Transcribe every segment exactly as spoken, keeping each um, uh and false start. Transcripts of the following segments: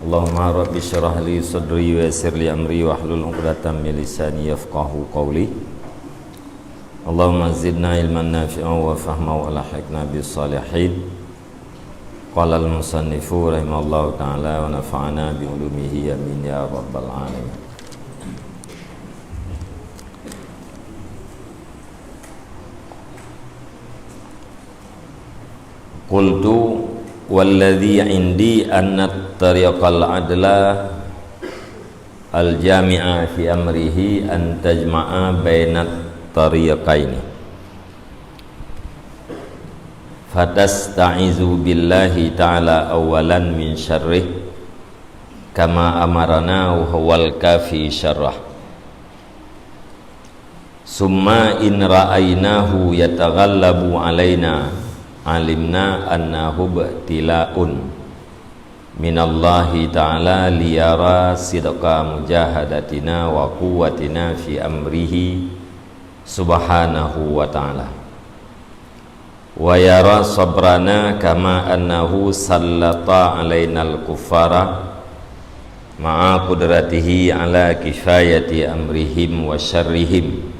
Allahumma rabbi syrah li sadri wa yassir li amri wahlul 'uqdatam min lisani yafqahu qawli. Allahumma zidna ilman nafi'an wa fahma wa alhiqna bis salihin. Qala al-musannifu rahimahullahu ta'ala wa nafa'ana bi ulumihi, amin ya rabbal alamin. Qultu, walladzi 'indi anna tariqal adla al-jami'a fi amrihi an tajma'a bainat tariqaini. Fatasta'izu billahi ta'ala awwalan min syarrih, kama amarana wa huwal kafi syarrah. Summa in ra'ainahu yataghallabu alaina, alimna annahu ibtila'un minallahi ta'ala liyara sidqa mujahadatina wa quwwatina fi amrihi subhanahu wa ta'ala. Wa yara sabrana kama annahu sallata alainal kuffara ma'a qudratihi ala kifayati amrihim wa syarrihim,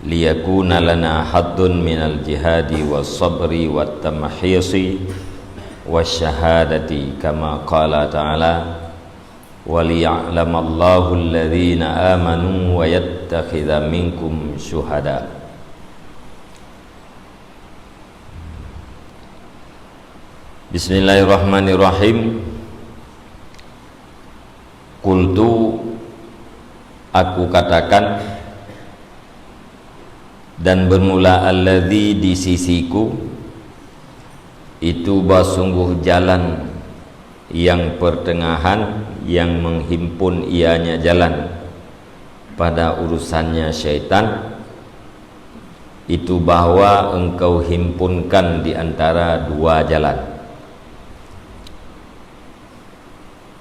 liyakuna lana haddun minal jihadi was sabri wat tamhisi was syahadati, kama qala ta'ala, wa liya'lamallahu alladhina amanu wa yattakhidha minkum syuhada. Bismillahirrahmanirrahim. Qultu, aku katakan, dan bermula alladzi di sisiku, itu bahwa sungguh jalan yang pertengahan yang menghimpun ianya jalan pada urusannya syaitan, itu bahwa engkau himpunkan di antara dua jalan.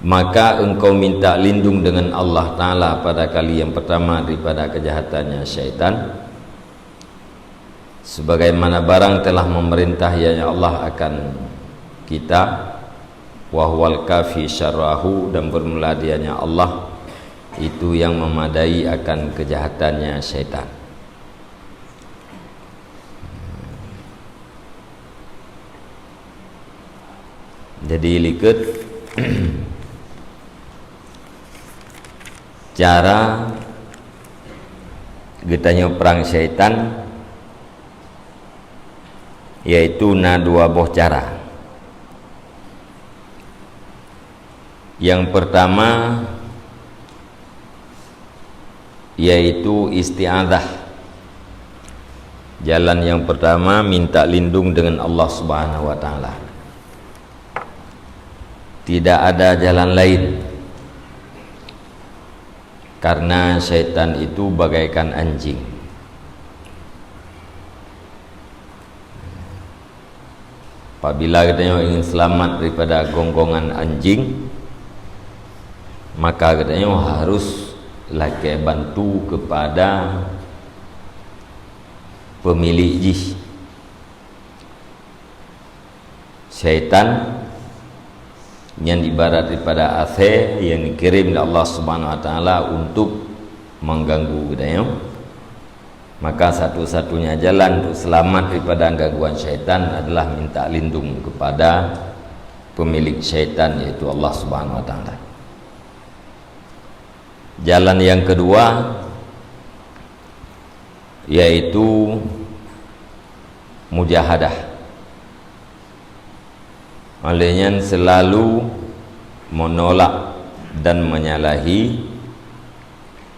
Maka engkau minta lindung dengan Allah Ta'ala pada kali yang pertama daripada kejahatannya syaitan, sebagaimana barang telah memerintah ianya Allah akan kita, wa huwal kafi syarrahu, dan bermula dianya Allah itu yang memadai akan kejahatannya syaitan. Jadi likot cara geutanyoe prang syaitan, yaitu na dua boh cara. Yang pertama, yaitu isti'adzah. Jalan yang pertama, minta lindung dengan Allah Subhanahu wa Ta'ala. Tidak ada jalan lain, karena syaitan itu bagaikan anjing. Apabila geutanyoe ingin selamat daripada gonggongan anjing, maka geutanyoe harus lakée bantu kepada pemilik jih. Syaitan nyan ibarat daripada asée yang dikirim lé Allah Subhanahu wa Ta'ala untuk mengganggu geutanyoe. Maka satu-satunya jalan untuk selamat daripada gangguan syaitan adalah minta lindung kepada pemilik syaitan, yaitu Allah Subhanahu wa Ta'ala. Jalan yang kedua, yaitu mujahadah. Oleh nyan selalu menolak dan menyalahi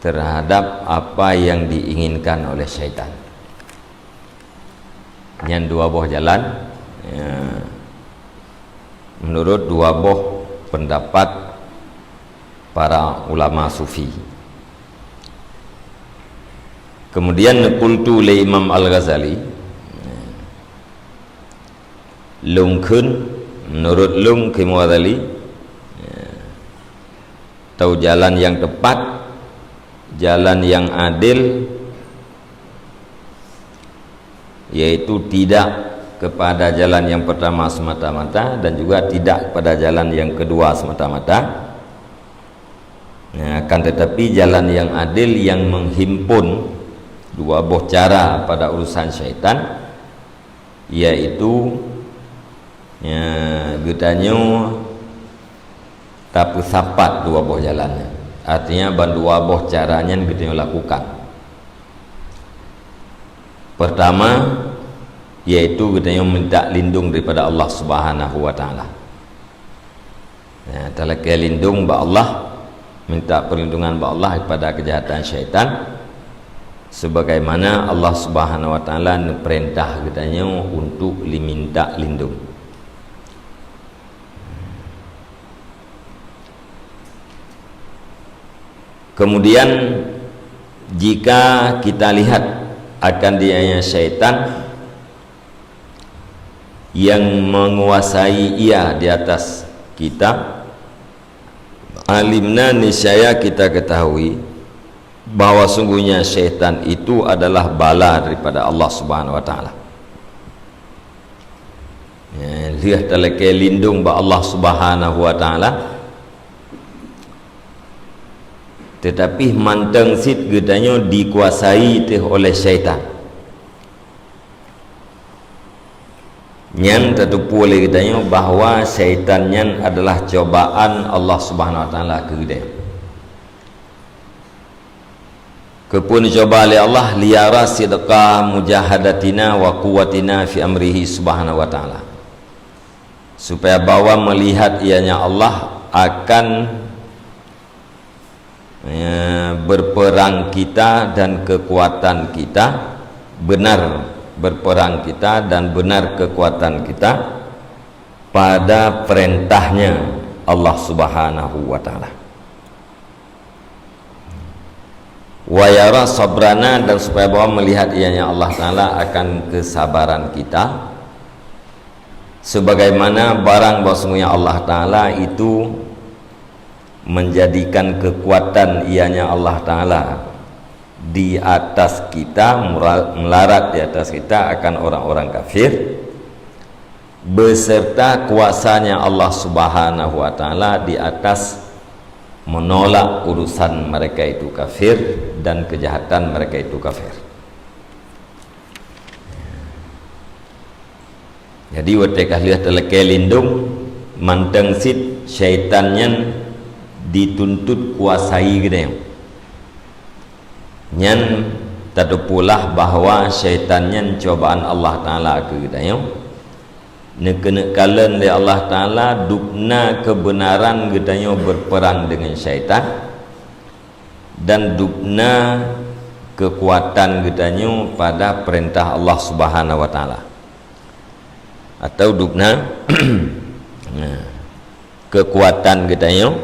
terhadap apa yang diinginkan oleh syaitan. Nyan dua boh jalan, ya, menurut dua boh pendapat para ulama sufi. Kemudian qultu lé Imam Al-Ghazali, lôn kheun, menurut lôn, kheun Imam Ghazali, atau jalan yang tepat, jalan yang adil, yaitu tidak kepada jalan yang pertama semata-mata dan juga tidak kepada jalan yang kedua semata-mata. Ya, akan tetapi jalan yang adil yang menghimpun dua boh cara pada urusan syaitan, yaitu, ya, geutanyoe tapeusapat dua boh jalan nyan. Artinya, ban dua boh cara nyan geutanyoe lakukan. Pertama, yaitu geutanyoe minta lindung daripada Allah Subhanahu wa Taala. Ya, talakée lindung bak Allah, minta perlindungan bak Allah daripada kejahatan syaitan, sebagaimana Allah Subhanahu wa Taala neupeurintah geutanyoe untuk liminta lindung. Kemudian, jika kita lihat akan adanya syaitan yang menguasai ia di atas kita, alimna, niscaya kita ketahui bahwa sungguhnya syaitan itu adalah bala daripada Allah Subhanahu wa Taala. Ya, lheueh talakée lindung bak Allah Subhanahu wa Taala, tetapi mantong cit geutanyoe dikuasai teuh oleh syaitan. Nyan tateupeue lé geutanyoe bahwa syaitan nyan adalah cobaan Allah Subhanahu wa Taala keu geutanyoe. Keupeue neucoba lé Allah? Liyara sidqa mujahadatina wa quwwatina fi amrihi Subhanahu wa Taala. Supaya bahwa melihat ianya Allah akan, ya, berperang kita dan kekuatan kita, benar berperang kita dan benar kekuatan kita pada perintahnya Allah Subhanahu wa Taala. Wa yara sabrana, dan supaya bahwa melihat ianya Allah Taala akan kesabaran kita, sebagaimana barang bahwasanya Allah Taala itu menjadikan kekuatan ianya Allah Taala di atas kita, mura-, melarat di atas kita akan orang-orang kafir, beserta kuasanya Allah Subhanahu wa Taala di atas menolak urusan mereka itu kafir dan kejahatan mereka itu kafir. Jadi, watée ka lheueh talakée lindong, mantong cit syaitan nyan dituntut kuasai geutanyoe. Nyan tateupeue lah bahwa syaitan nyan cobaan Allah Taala keu geutanyoe. Neukeuneuk kalon lé Allah Taala dubna keubeunaran geutanyoe beupeurang deungon syaitan, dan dubna keukuatan geutanyoe pada peurintah Allah Subhanahu wa Taala, atau dubna keukuatan geutanyoe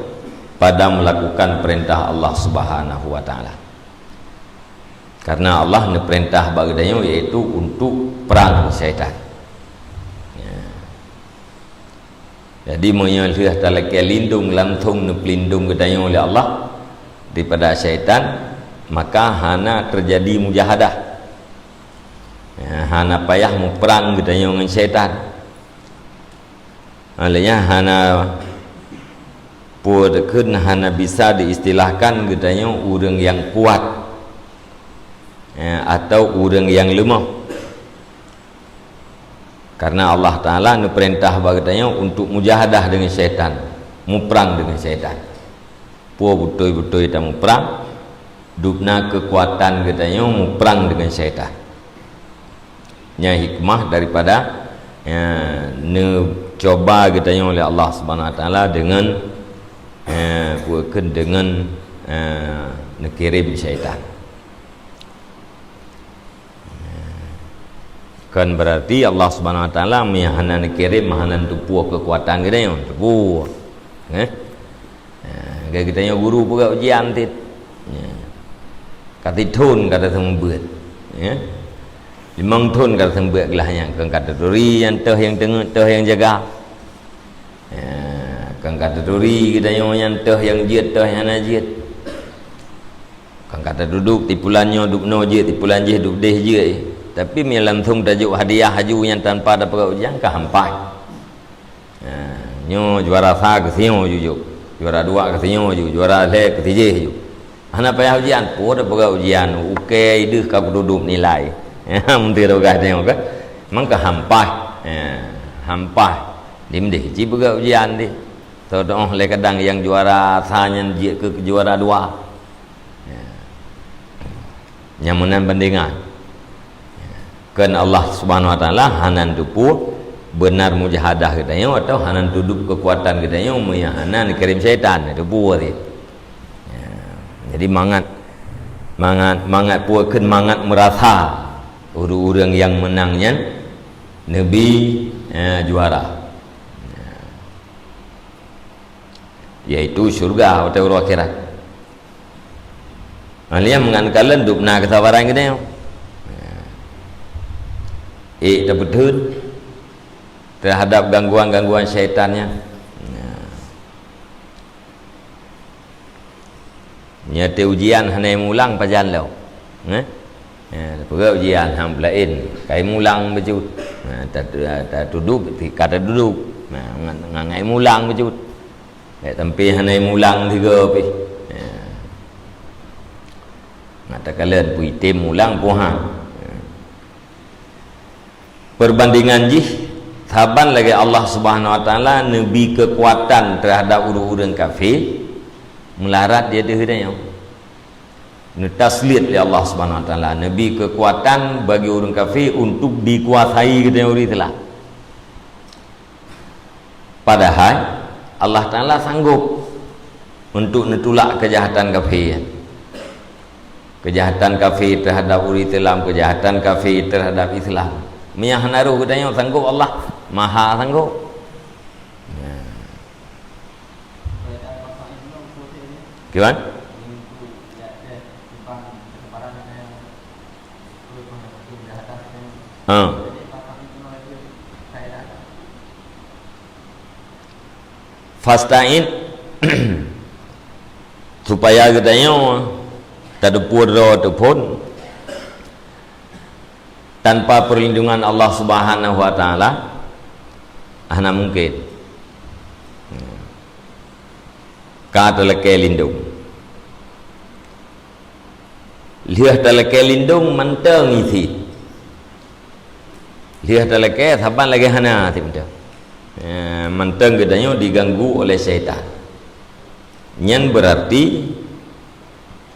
pada meulakukan peurintah Allah Subhanahu wa Taala. Karena Allah neupeurintah bak geutanyoe, yaitu untuk prang syaitan. Ya. Jadi, meunyoe lheueh talakée lindong, langsong neupeulindong geutanyoe lé Allah daripada syaitan, maka hana teujadi mujahadah. Ya, hana payah muprang geutanyoe ngon syaitan. Alanya hana peue kheun, hana bisa diistilahkan geutanyoe ureuëng nyang kuat, ya, atau ureuëng nyang leumoh. Karena Allah Taala neupeurintah bak geutanyoe untuk mujahadah deungon syaitan, muprang deungon syaitan. Peue beutôi-beutôi tamuprang, dubna keukuatan geutanyoe muprang deungon syaitan. Nyan hikmah daripada, ya, neucoba geutanyoe lé Allah Subhanahu wa Taala deungon, ya, peue kheun, deungon, ya, neukirém syaitan. Kon berarti Allah Subhanahu wa Taala meunyo hana neukirém, hana neuteupeue keukuatan geutanyoe, teupeue. Eh? Ha, geutanyoe guru peugah ujian cit. Ya. Ka sithon ka taseumeubeuet. Ya. Limong thon ka taseumeubeuet glah nyan, kon ka taturi nyang toh nyang teungeut, toh nyang jaga. Ya, kon ka taturi geutanyoe nyang toh nyang jeuet, toh nyang hana jeuet. Kon ka taduduek, tipulan nyoe duek noe jeuet, tipulan jéh duek déh jeuet. Tapi meunyoe langsung tajok hadiah aju nyan tanpa tapeugah ujian, ka hampai. Ha, nyoe juara sa keu sinyoe ju jok, juara dua keu sinyoe ju, juara lhèe keu sijih ju. Hana payah ujian, peue tapeugah ujian, ukèe deuh ka kutudôp nilai. Ha, meuntri roh gah nyoe kan. Mangka hampai. Ha, hampai. Di meudeh cit peugah ujian deh. Teudoh lé kadang nyang juara sa nyan jeuet keu juara dua. Ya. Nyang meunan bandengan. Kan Allah Subhanahu Wa Taala hana teupeue beunar mujahadah geutanyoe atau hana tudôp keukuatan geutanyoe meunyo hana neukirém syaitan, teupeue teuh. Ya. Jadi mangat, mangat, mangat peue kheun mangat meurasa ureuëng-ureuëng nyang meunang nyan neubi, eh, juara. Ya. Yaitu syurga atau uroe akhirat. Alheuh nyan meungan kalon dubna keusabaran geutanyoe. Ék tapeutheun teuhadap gangguan-gangguan syaitan nyan. Nyoe teuh ujian hana mulang pajan lom. Neh? Ya, peugah ujian han laén, kai mulang bacut. Nah, ta-, ta-, tatudôp, ka tatudôp. Nah, ngan, ngan ngai mulang bacut. Bèk sampai hana mulang tiga pih. Ya. Ngat takalon pui tem mulang puha. Ya. Perbandingan jih, saban lagèe Allah Subhanahu Wa Taala neubi keukuatan teuhadap ureuëng-ureuëng kafé, meularat di ateueh geutanyoe. Neutaslit lé Allah Subhanahu Wa Taala, neubi keukuatan bagi ureuëng kafé untuk dikuasai geutanyoe ureuëng Islam. Padahai Allah Taala sanggob untuk neutulak keujahatan kafé. Keujahatan kafé teuhadap ureuëng Islam, keujahatan kafé teuhadap Islam. Meunyo hana roh geutanyoe sanggob Allah, maha sanggob. Ya. Kiban? Ha. Fasta'in, supaya geutanyoe tateupeue droe teuphon. Tanpa perlindungan Allah Subhanahu Wa Taala, hana mungkin. Ka talakèe lindong. Lheueh talakèe lindong mantong isi. Lheueh talakèe saban lagèe hana isi mantong. Eh, mantong geutanyoe diganggu oleh syaitan. Nyan berarti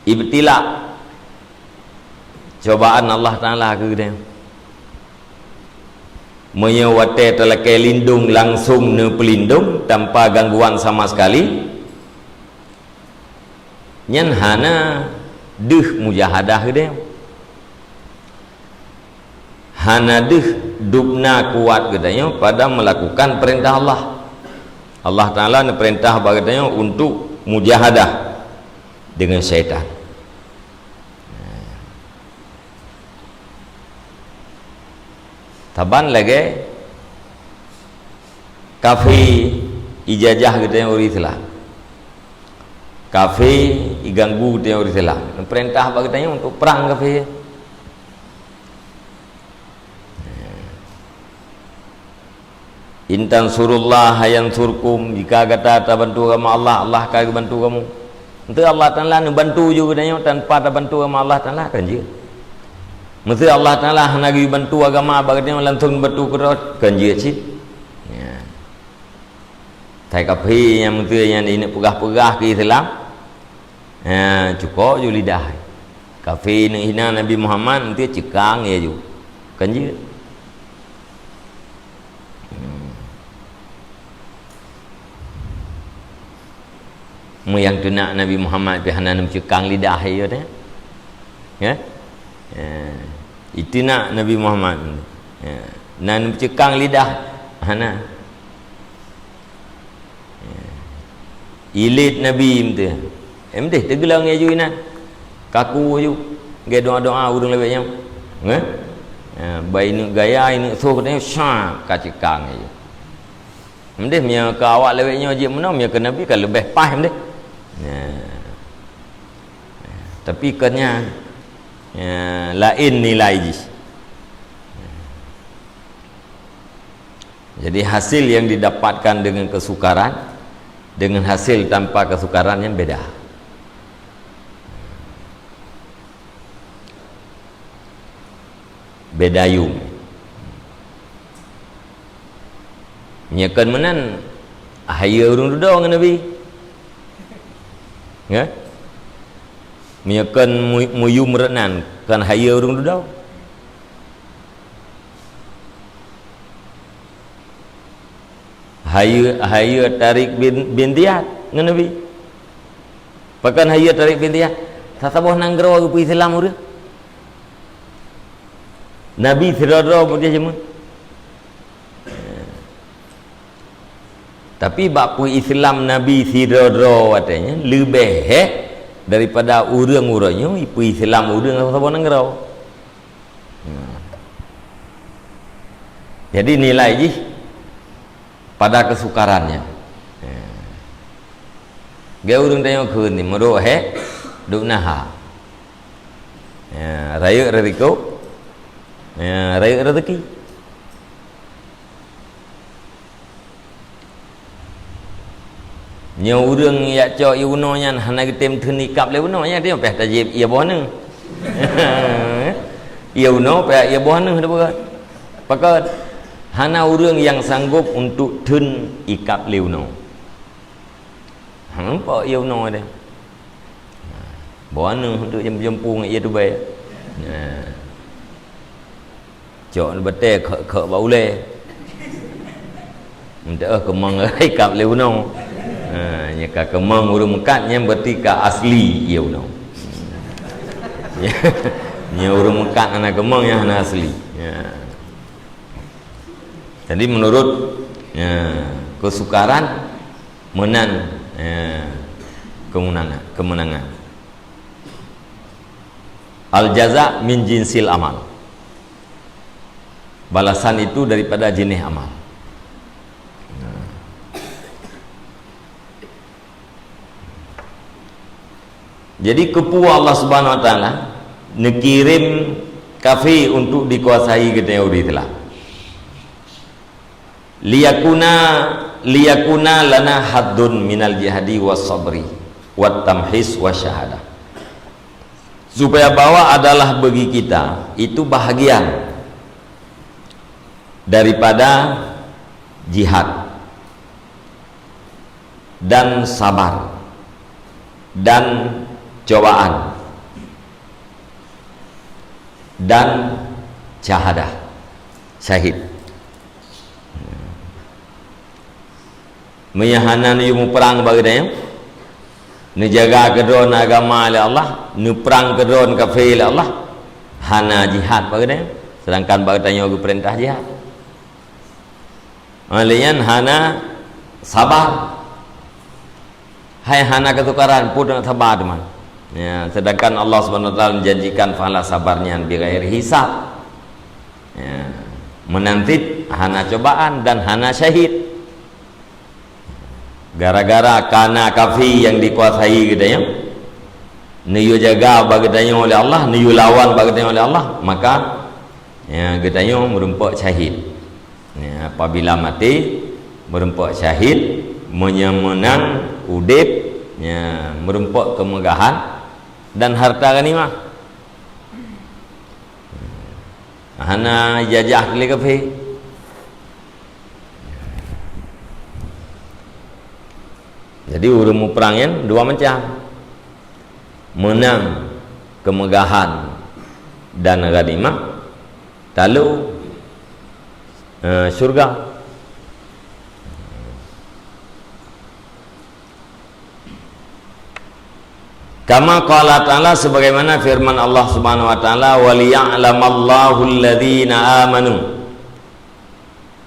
ibtila, cobaan Allah Taala keu geutanyoe. Meunyoe watèe talakèe lindong langsong neupeulindong tanpa gangguan sama sekali, nyan hana deuh mujahadah geutanyoe. Hana deuh dubna kuat geutanyoe pada melakukan perintah Allah. Allah Taala neupeurintah bak geutanyoe untuk mujahadah dengan syaitan. Saban lagèe kafé ijajah geutanyoe ureuëng Islam. Kafé iganggu geutanyoe ureuëng Islam. Neupeurintah bak geutanyoe untuk prang kafé. In tansurullaha yansurkum, jika gata tabantu agama Allah, Allah ka geubantu kamu. Meusé Allah Taala neubantu ju geutanyoe tanpa tabantu agama Allah Taala, kan jeuet. Meusé Allah Taala hana geubantu agama bak geutanyoe langsong neubantu keudroe, kan jeuet cit. Ya. Sai kafé nyang meusé nyang ineuk peugah-peugah keu Islam, ha, cukôp ju lidah. Kafé ineuk hina Nabi Muhammad, meusé ceukang ie ju. Kan jeuet. Hmm. Meunyo nyang teunak Nabi Muhammad pih hana neuceukang lidah ie teuh. Ya? Eh, iteunak Nabi Muhammad. Ya. Na neuceukang lidah hana. Ya. Ilét Nabi meuteuh. Em deh teugeulong ie ju inan. Kaku ju. Geudoa-doa ureuëng lawét nyan. Nggak? Ya, bai ineuk gaya, ineuk soh katanya, syah, ka ceukang ie ju. Mdeh meunyoe keu awak lawét nyoe jeuet meunoe, meunyoe keu Nabi ka leubeh paih mdeh. Nah. Tapi kon nyan, ya, laén nilai jih. Jadi, hasil yang didapatkan dengan kesukaran dengan hasil tanpa kesukaran nyan beda. Beda yum. Nyoe kon meunan, hayeue ureuëng dudoe ngon Nabi. Ya? Nyoe kon mu-, muyum rot nan, kon hayeue ureuëng dudoe. Hayeue, hayeue Tariq bin, bin Ziyad ngon Nabi. Pakon hayeue Tariq bin Ziyad? Sasaboh nanggroe geupeu Islam ureuëng. Nabi sidroe-droe beudeh jameun. Tapi bak peu Islam Nabi sidroe-droe watée nyan leubeh hék daripada ureuëng-ureuëng nyoe peu Islam ureuëng saboh nanggroe. Nah. Jadi nilai jih pada kesukarannya. Ya. Geu ureuëng tanyoe kheun ni meurok hék, duek na ha. Ya, rayeuk risiko. Ya, rayeuk rezeki. Nyoe ureuëng jak cok ié unoe nyan hana geutem theun ikab lé unoe, nyan dia payah tajieb ié boh neuh. Ié unoe payah ié boh neuh teupeugah. Pakon hana ureuëng nyang sanggob untuk theun ikab lé unoe. Hana nampak ié unoe deh. Boh neuh untuk jempung ié tubai. Nah. Cok batée kheuk-kheuk bak ulée. Meunteueh keumang ikab lé unoe. Ha, nyoe ka keumang ureuëng meukat nyan berarti ka asli ié unoe. Nyoe ureuëng meukat hana keumang nyan hana asli. Ya. Jadi menurut, ya, kesukaran meunan, ya, kemenangan, kemenangan. Al-jaza min jinsil amal. Balasan itu daripada jenis amal. Nah. Jadi, keupeue Allah Subhanahu Wa Taala neukirém kafé untuk dikuasai geutanyoe ureuëng Islam. Liyakuna, liyakuna lana haddun minal jihadi was sabri wat tamhis was syahadah. Supaya bahwa adalah bagi kita itu bahagian daripada jihad dan sabar dan cobaan dan syahadah, syahid. Meunyo hana neuyue muprang bak geutanyoe, neujaga keudroe agama lé Allah, neuprang keudroe kafé lé Allah, hana jihad bak geutanyoe, sedangkan bak geutanyoe geupeurintah jihad. Lé nyan hana sabar. Hai hana keutukaran, peue na sabar teuma. Ya, sedangkan Allah Subhanahu Wa Taala menjanjikan pahala sabar nyan bighairi hisab. Ya, meunan cit hana cobaan dan hana syahid. Gara-gara kana kafé nyang dikuasai geutanyoe, neuyue jaga bak geutanyoe lé Allah, neuyue lawan bak geutanyoe lé Allah, maka, ya, geutanyoe meureumpok syahid. Ya, apabila maté, meureumpok syahid, meunyo meunan udeb, ya, meureumpok keumeugahan dan harta ghanimah. Hana jajah lé kafé. Jadi, ureuëng muprang nyan dua macam. Meunang keumeugahan dan ghanimah, lalu, eh, syurga. Kama qala ta'ala, sebagaimana firman Allah Subhanahu wa Taala, "Wa liya'lamallahu alladhina amanu."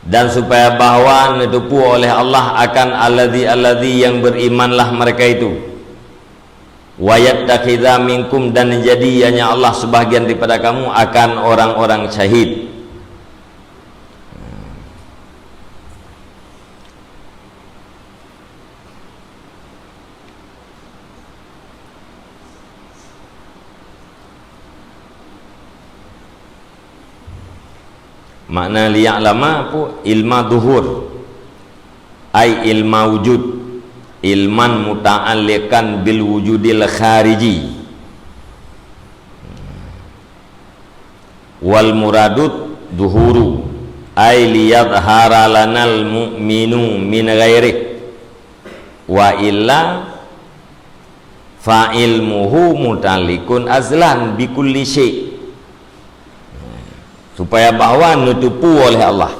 Dan supaya bahwa neuteupeue oleh Allah akan alladzi-alladzi yang berimanlah mereka itu. "Wa yattakhidza minkum," dan jadi ianya Allah sebahagian daripada kamu akan orang-orang syahid. Makna liya'lama apa? Ilma zuhur. Ai ilma wujud. Ilman muta'alliqan bil wujudil khariji. Wal muradu zuhuru. Ai liyadhhara lanal mu'minu min ghairih. Wa illa fa ilmuhu muta'alliqun azlan bi kulli syai'. Supaya bahwa neuteupeue oleh Allah.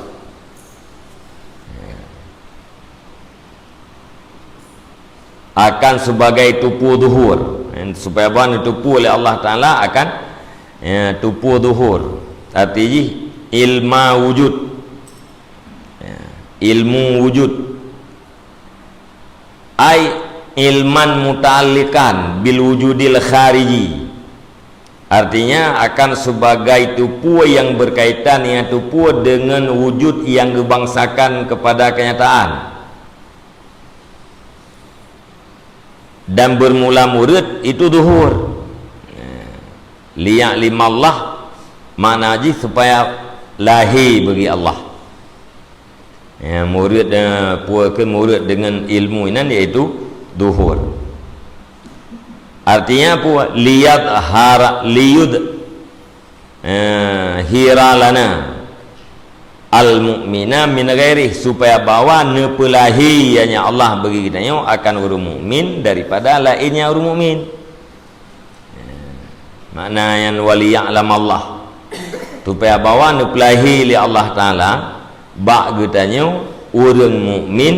Akan sebagai tupu zuhur. Supaya bahwa neuteupeue oleh Allah Ta'ala akan, ya, tupu zuhur. Arti jih ilma wujud. Ya, ilmu wujud. Ai ilman muta'alliqan bil wujudil khariji. Artinya akan sebagai tupu yang berkaitan dengan tupu dengan wujud yang geubangsakan kepada kenyataan. Dan bermula murid itu zuhur. Liya'lamallah makna jih supaya lahé bagi Allah. Ya, murid, eh, peue kheun murid dengan ilmu inan, yaitu zuhur. Artinya apa? Liyadhhara, liyud, eh, hira lana al mu'mina min ghairih, supaya bahwa neupeulahé ianya Allah bagi geutanyoe akan ureuëng mukmin daripada lainnya ureuëng mukmin. Makna nyan waliya'lamallah. Supaya bahwa neupeulahé lé Allah Ta'ala bak geutanyoe ureuëng mukmin,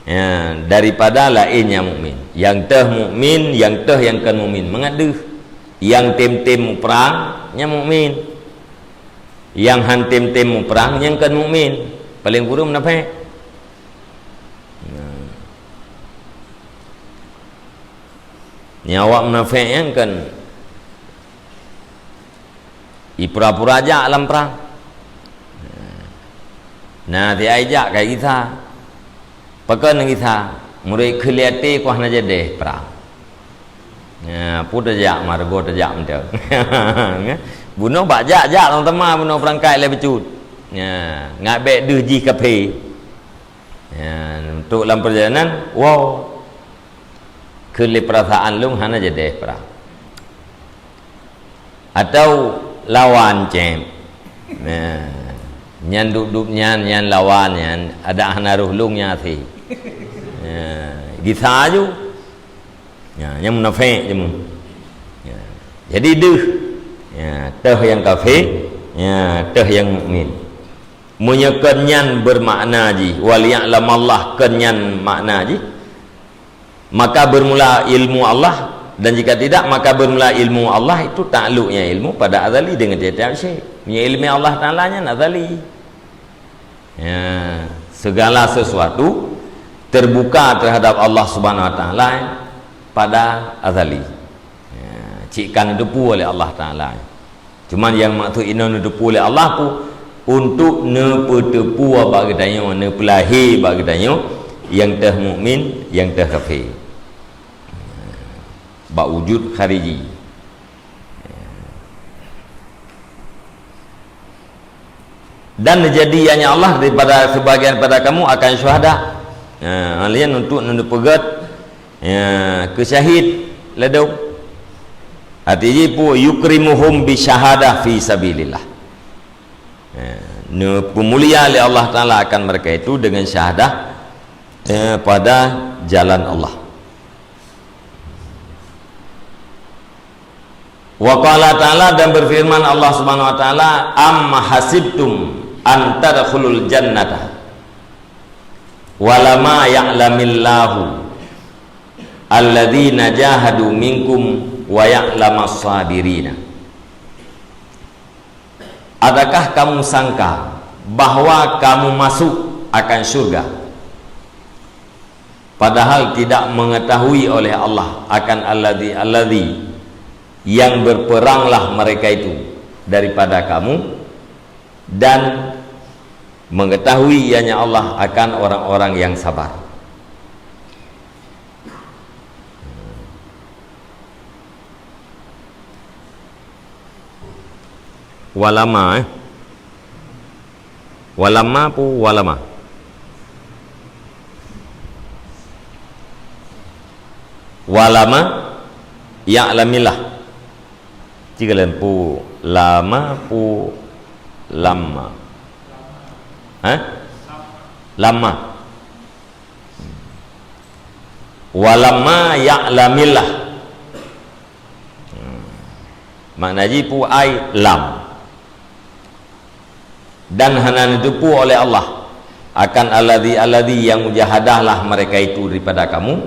ya, daripada laén nyang mukmin. Nyang teuh mukmin, nyang teuh nyang kon mukmin. Mangat deuh. Nyang tem-tem muprang, nyan mukmin. Nyang han tem-tem muprang, nyan kon mukmin. Paléng kureueng munafék. Nah. Nyan awak munafék nyan kan ipura-pura jak lam prang. Nah, tiai jak kai gisa. Pakon gisa? Murit keuliate kuah na jadeh prang. Nah, pu tajak margo tajak mantong. Bunoe bak jak-jak lam teuma bunoe peurangkat lé bacut. Nah, ngat bék deuh jih kaphé. Ya, untuk lam perjalanan, wow. Keu lé perasaan lôn hana jadeh prang. Atau lawan cém. Nah, nyan dup-dup nyan, nyan lawan nyan, adak hana roh lôn nyan até. Ya, gisa aju. Ya, nyan munafék jameun. Ya. Jadi deuh. Ya, teuh nyang kafé, ya, teuh nyang mukmin. Meunyoe kon nyan bermakna jih, waliya'lamallah kon nyan makna jih, maka bermula ilmu Allah, dan jika tidak, maka bermula ilmu Allah itu takluknya ilmu pada azali dengan tiap-tiap syai'. Meunyoe ilmu Allah Ta'ala nyan azali. Ya, segala sesuatu terbuka terhadap Allah Subhanahu Wa Ta'ala pada azali. Ya, cit ka neuteupeue oleh Allah Ta'ala. Cuma nyang maksud inoe neuteupeue lé Allah pu-, untuk neupeuteupeue bak geutanyoe, neupeulahé bak geutanyoe, nyang teuh mukmin, nyang teuh kafé. Bak wujud khariji. Dan jadi ianya Allah daripada sebagian pada kamu akan syuhada. Ha, laén untuk neupeugét, ya, keu syahid ladôm. Arti jih pu yukrimuhum bi syahadah fi sabilillah. Ya, neupeumulia lé Allah Ta'ala akan mereka itu dengan syahadah, ya, pada jalan Allah. Wa qala ta'ala, dan berfirman Allah Subhanahu wa Ta'ala, "Am hasibtum an tadkhulul jannata wa lama ya'lamillahu alladzina jahadu minkum wa ya'lamas sabirina." Adakah kamu sangka bahwa kamu masuk akan syurga, padahal tidak mengetahui oleh Allah akan alladzi, alladzi yang berperanglah mereka itu daripada kamu, dan mengetahui ianya Allah akan orang-orang yang sabar. Walama, eh. Walamma peue walamma? Walamma ya'lamillah. Ci kalon peue lamma peue lamma? Hah? Lamma. Walamma ya'lamillah. Hmm. Makna jih peue ai lam. Dan hana neuteupeue oleh Allah akan alladzi-alladzi yang mujahadahlah mereka itu daripada kamu.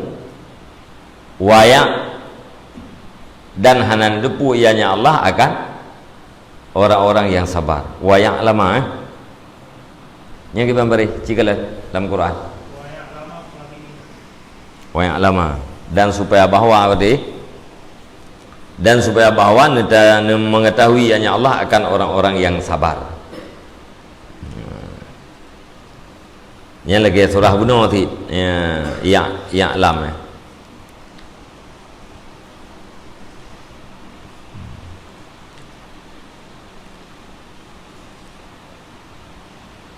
Wa ya-, dan hana neuteupeue ianya Allah akan orang-orang yang sabar. Wa ya'lama, eh. Nyang kiban bareh, ci kalon lam Quran. Wa ya'lama. Dan supaya bahwa, berarti, dan supaya bahwa neta-, ne-, mengetahui ianya Allah akan orang-orang yang sabar. Nyan lagèe surah bunoe cit. Ya, ya, ya'lam, eh.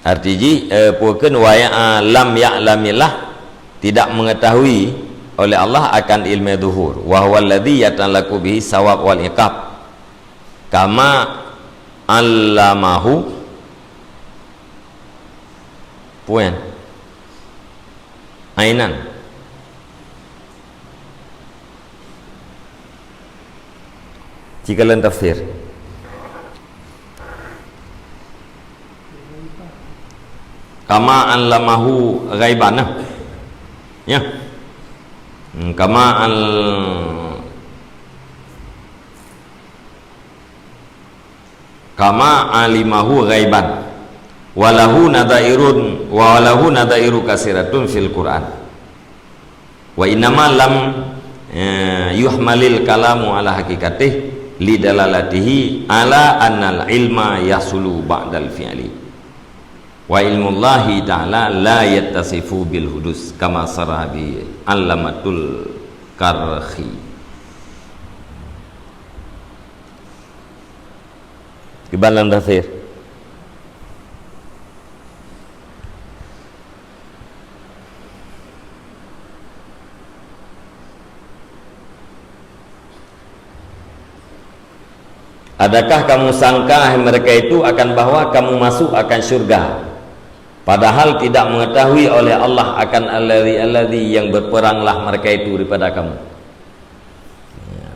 Arti jih, eh, peue kheun wa ya-, lam ya'lamillah, tidak mengetahui oleh Allah akan ilmu zuhur. Wa huwa alladzi yata'allaqu bihi sawab wal iqab. Kama allamahu, peue nyan? Ainan. Ci kalon tafsir. Kama allamahu ghaiban, nah. Ya. Hmm, kama al-, kama alimahu ghaiban. Walahu nadzairun, walahu nadzairu katsiratun fil Qur'an. Wa innama lam, eh, yuhmalil kalamu ala haqiqatih li dalalatihi ala annal ilma yahsulu ba'dal fi'li. Wa ilmullahi ta'ala la yattasifu bil hudus kama saraha bi Allamatul Karkhi. Kiban lam tafsir. Adakah kamu sangka, hai mereka itu, akan bahwa kamu masuk akan syurga, padahal tidak mengetahui oleh Allah akan alladzi-alladzi yang berperanglah mereka itu daripada kamu?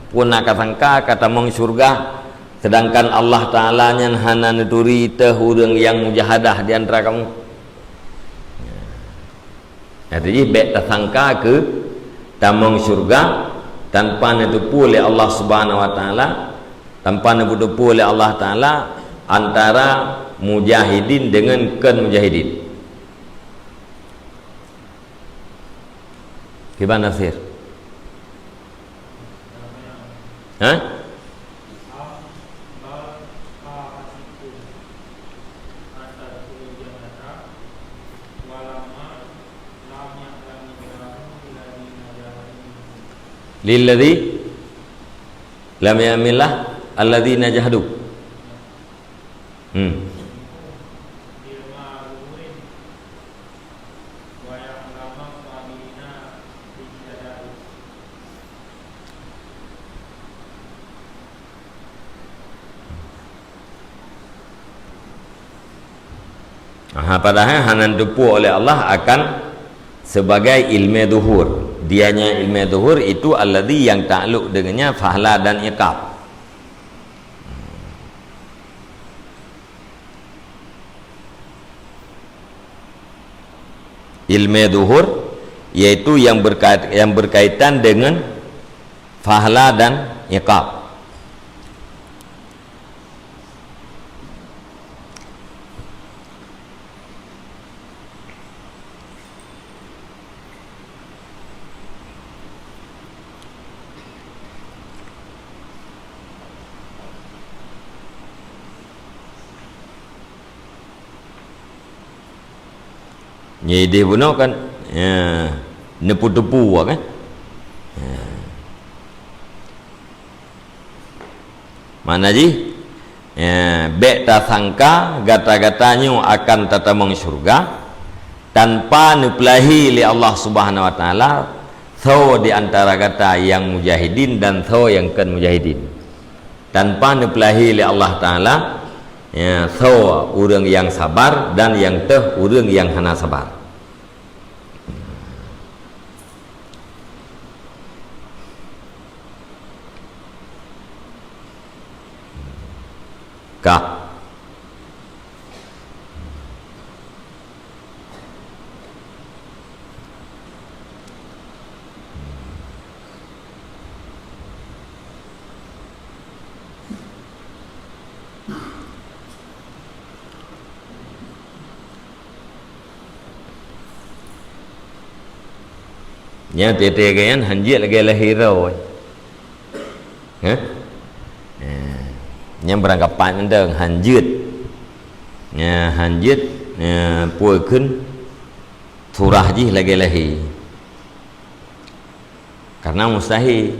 Peue na ka sangka ka tamong syurga, sedangkan Allah Ta'ala nyan hana neuturi teuh ureuëng nyang mujahadah di antara kamu? Arti jih, bék tasangka keu tamong syurga tanpa neuteupeue lé Allah Subhanahu wa Ta'ala, tanpa neuteupeue lé Allah Ta'ala antara mujahidin deungon kon mujahidin. Kiban tafsir? Hah? Lilladzi lam ya'lamillah alladzina jahadu. Hmm. Aha, padahal hana teupeu oleh Allah akan sebagai ilmu zuhur. Dianya ilmu zuhur itu alladzi yang takluk dengannya fahla dan iqab. Ilmu zuhur, yaitu yang berkait-, yang berkaitan dengan fahla dan iqab. Nyan ideh bunoe kan, ya, neupeu-teupeu kan. Ya. Makna jih, Eh, bék tasangka gata-gata nyoe akan tatamong syeuruga, tanpa neupeulahi lé Allah Subhanahu wa Taala soe di antara gata nyang mujahidin dan soe nyang kon mujahidin. Tanpa neupeulahi lé Allah Taala, ya, soe ureuëng nyang sabar dan nyang teuh ureuëng nyang hana sabar. Ka. Nyan teuntèe geuh nyan hanjeuet lagèe lahé droe. Hah? Eh, nyang beurangkapat mantong hanjeuet. Nya hanjeuet, eh, peue kheun surah jih lagèe lahé. Karena mustahil.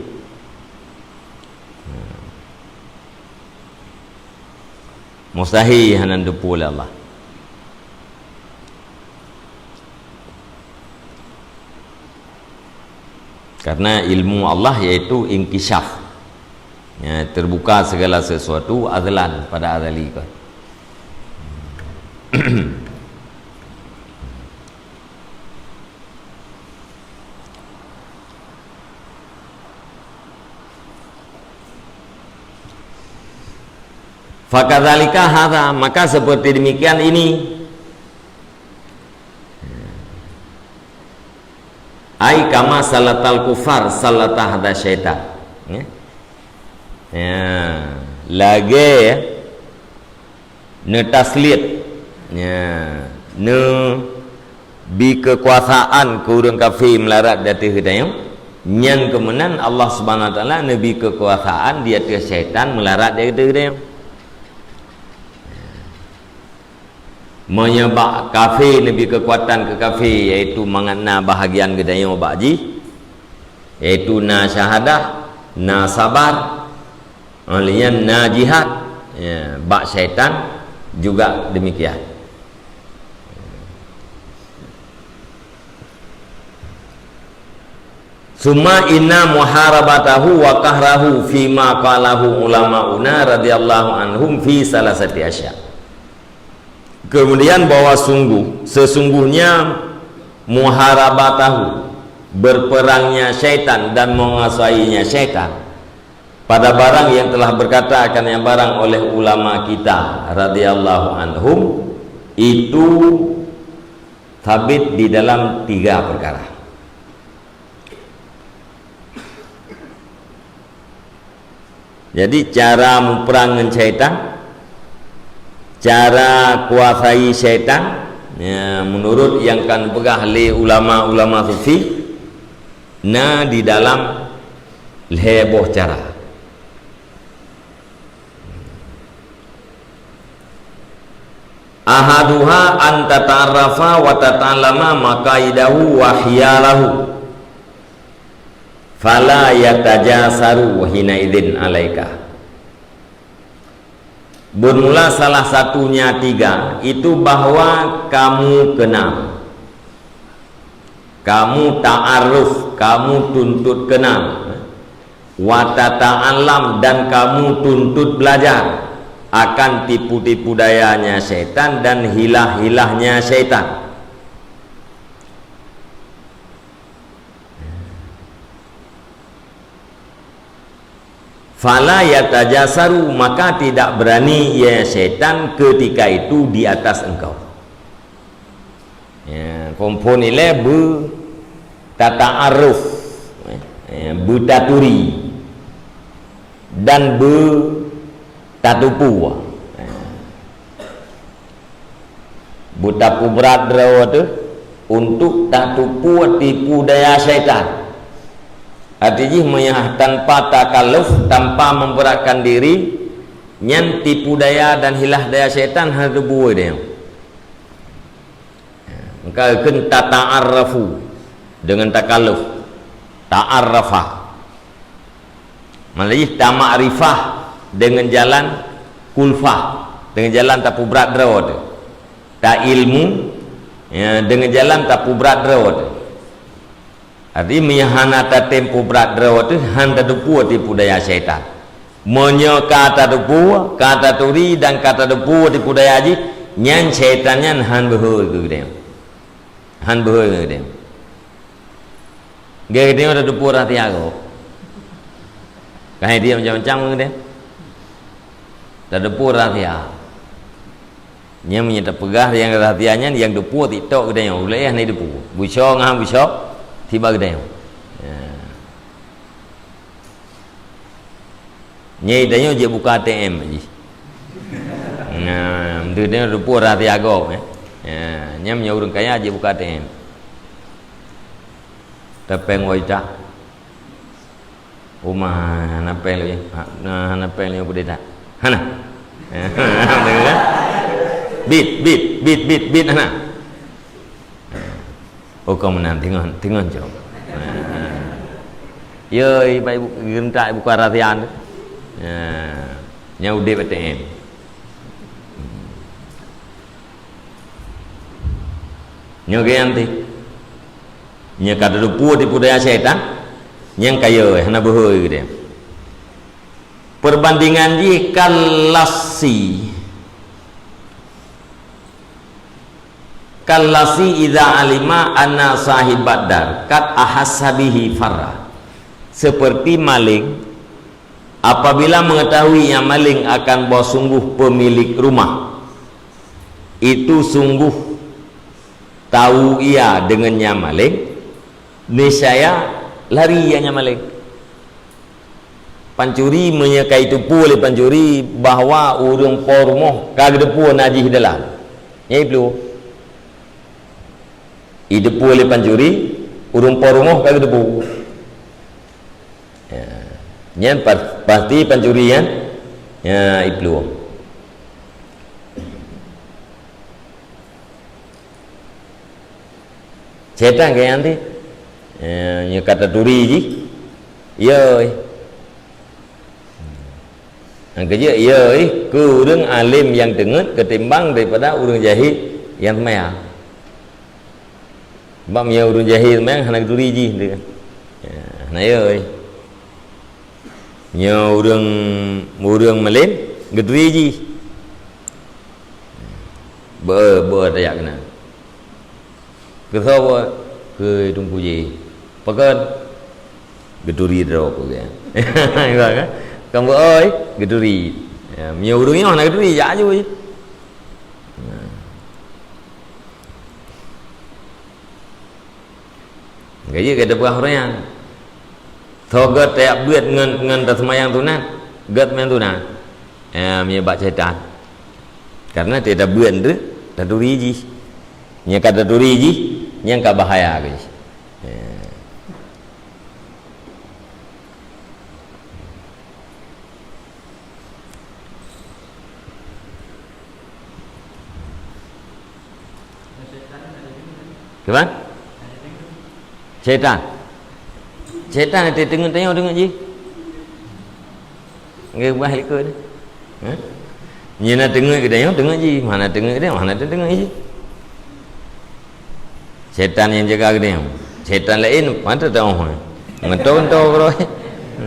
Mustahil hana teupeu lé Allah. Karena ilmu Allah yaitu inkishaf. Ya, terbuka segala sesuatu azlan pada azali kan. Fakadzalika hadza, maka seperti demikian ini. Ai kama sallatal kufar sallata hadza syaitan. Ya. Ya, lagèe ya. Neutaslit, ya, neubi keukuasaan keu ureuëng kafé meularat di ateueh geutanyoe, nyan keuh meunan Allah Subhanahu wa Taala neubi keukuasaan di ateueh syaitan meularat di ateueh geutanyoe. Meunyoe bak kafé neubi keukuatan keu kafé, yaitu mangat na bahagian geutanyoe bak jih, yaitu na syahadah, na sabar, Óh lheueh nyan na jihad, ya, bak syaitan juga demikian. Summa inna muharabatahu wa qahrahu fima qalahu ulamauna radhiyallahu anhum fi salasati asya. Kemudian bahwa sungguh, sesungguhnya muharabatahu, berperangnya syaitan dan menguasainya syaitan, pada barang yang telah berkata akan yang barang oleh ulama kita radhiyallahu anhum, itu sabit di dalam tiga perkara. Jadi, cara muprang ngon syaitan, cara kuasai syaitan, ya, menurut yang kan peugah lé ulama-ulama sufi, na di dalam lhèe boh cara. Ahaduha an tata'arrafa wa tata'allama maqaidahu wa hiyalahu, fala yatajasaru hina idzin alaika. Bermula salah satunya tiga, itu bahwa kamu kenal, kamu ta'aruf, kamu tuntut kenal, wa tata'allam, dan kamu tuntut belajar akan tipu-tipu dayanya syaitan dan hilah-hilahnya syaitan. Fala yatajasaru, maka tidak berani ia syaitan ketika itu di atas engkau. Ya, phôn-phôn ilèe beutata'aruf, ya, beutaturi, dan beutatupue. Ya. Beutapubrat droe teuh untuk tatupue tipu daya syaitan. Arti jih meunyoe tanpa takalluf, tanpa memberatkan diri, nyan tipu daya dan hilah daya syaitan hana teubue deh. Maka kheun tata'arrafu dengan takalluf. Ta'arrafa. Malah jih tamakrifah dengan jalan Kulfah, deungon jalan tapeubrat droe teuh. Ta ilmu, ya, deungon jalan tapeubrat droe teuh. Jadi, meunyo hana tatem peubrat droe teuh, han tateupeue tipu daya syaitan. Meunyo ka tateupeue, ka taturi dan ka tateupeue tipu daya jih, nyan syaitan nyan han beuhe keu geutanyoe. Han beuhe keu geutanyoe. Geutanyoe tateupeue rahsia gob. Ka hai dia macam-macam geutanyoe. Tateupeue rahsia. Nyan meunyo tapeugah nyang rahsia nyan, nyang teupeue TikTok geutanyoe, ulée hana teupeue. Beusoe ngon beusoe, tiba geutanyoe. Ya. Nyan geutanyoe jeuet buka A T M jih. Nah, meunyo geutanyoe teupeue rahsia gob, ya. Ya, nyan meunyo ureuëng kaya jeuet buka A T M. Tapeng wajah. Uma, hana péng lé, ha, na, hana péng lé peudeh that. Hana. Bit, bit, bit, bit, bit, hana. Oh, kau meunan, teungoh, teungoh, cok. Yo, ibai bu-, geuntak buka rahsia tu. Ya. Nyan udeb A T M. Nyoe geuyanti. Nyoe ka teupeu tipu daya syaitan, nyang kaya, hana beuhôi geude. Perbandingan jih kallasi. Kallasi idza alima anna sahibad dar qad ahassa bihi farra. Seperti maling, apabila mengetahui yang maling akan bahwa sungguh pemilik rumah itu sungguh tahu ia dengan nyang maling, niscaya lari ia nyang maling. Pancuri meunyoe ka jiteupeue lé pancuri bahwa ureuëng po rumoh ka geuteupeue na jih dalam, nyan jiplueng. Jiteupeue lé pancuri, ureuëng po rumoh ka geuteupeue. Ya. Nyan pa-, pasti pancuri nyan, ya, jiplueng. Setan keu nyan teuh. Eh, nyoe ka taturi jih. Yo. Nyang keujeuet, yo, keu ureuëng além nyang teungeut ketimbang daripada ureuëng jahil nyang seumayang. Sebab meunyoe ureuëng jahil seumayang hana geuturi jih teuh. Ya, hana, yo. Nyoe ureuëng, ureuëng malém geuturi jih. Beu, beu tajak keunan. Keusoe beu, keu Teungku jih. Pakon? Geuturi droe peugah. Kan beu oi, geuturi. Ya, meunyoe ureuëng nyoe hana geuturi, jak aju jih. Nah. Gaji ka teupeugah ureuëng nyan. Tho gét tajak beuet ngon, ngon taseumayang sunat, gét meusunat. Eh, meunyoe bak syaitan. Karena tajak beuet tu, taturi jih. Nyang ka taturi jih, nyang ka bahaya keu jih. Eh. Kiban? Syaitan. Syaitan ate teungeut tanyoe teungeut jih. Nggak ubah likot. Ha? Nyan na teungeut geutanyoe teungeut jih, mana teungeut geutanyoe, mana teungeut jih. Syaitan nyang jaga geutanyoe. Syaitan laén, mana tahu. Ngetong-tong keudroe. Ha.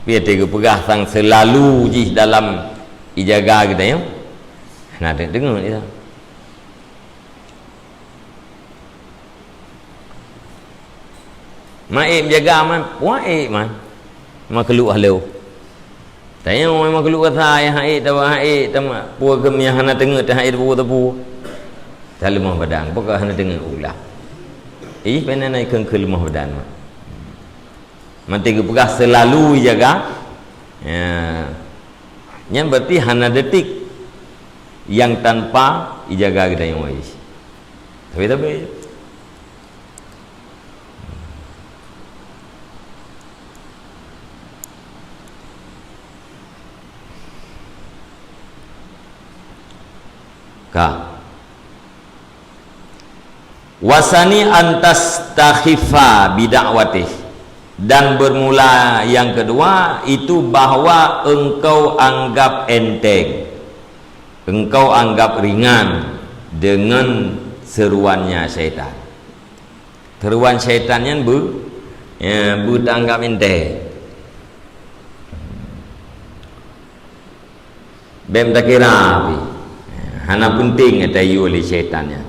Tapi ate geupeugah sang seulalu jih dalam ijaga geutanyoe. Hana deungoe, deungoe dia. Maék meujaga man, puan ék man. Makhluk halo. Tanyoe makhluk kasa nyang han ék, tawa han ék, tama, peue geuh nyang hana teungeut, han ék teupeu-teupeu. Taleumoh badan, peue ka hana teungeut ulah. Ih, pena na ikheun-kheun leumoh badan, man. Manti geupeugah seulalu ijaga. Ya. Nyan berarti hana detik nyang tanpa ijaga geutanyoe. Tapi, tapi. Ka. Wasani antastakhifa bida'watih. Dan bermula yang kedua itu bahwa engkau anggap enteng, engkau anggap ringan dengan seruannya syaitan. Seruan syaitan nyan beu, ya, beu tanggap enteng. Bèk takira pih. Hana penting ata yue lé syaitan nyan.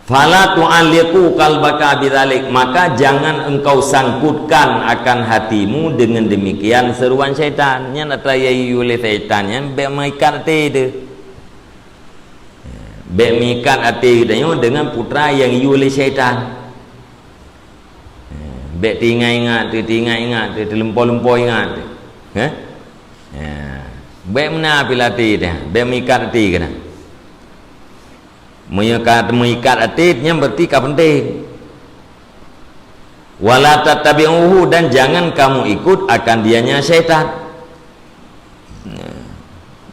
Fala tu'alliqu qalbaka bidzalik, maka jangan engkau sangkutkan akan hatimu dengan demikian seruan syaitan. Nyan ata yue lé syaitan nyan bèk meuikat até teuh. Bèk meuikat até geutanyoe dengan putra nyang yue lé syaitan. Bèk teuingat-ingat teuh, teuingat-ingat teuh, teulimpo-limpo ingat teuh. Heh? Ya. Bèk meunan pih lam até teuh, bèk meuikat até keunan. Meunyoe ka teumeuikat até, nyan berarti ka penting. Wala tattabi'uhu, dan jangan kamu ikut akan dianya syaitan.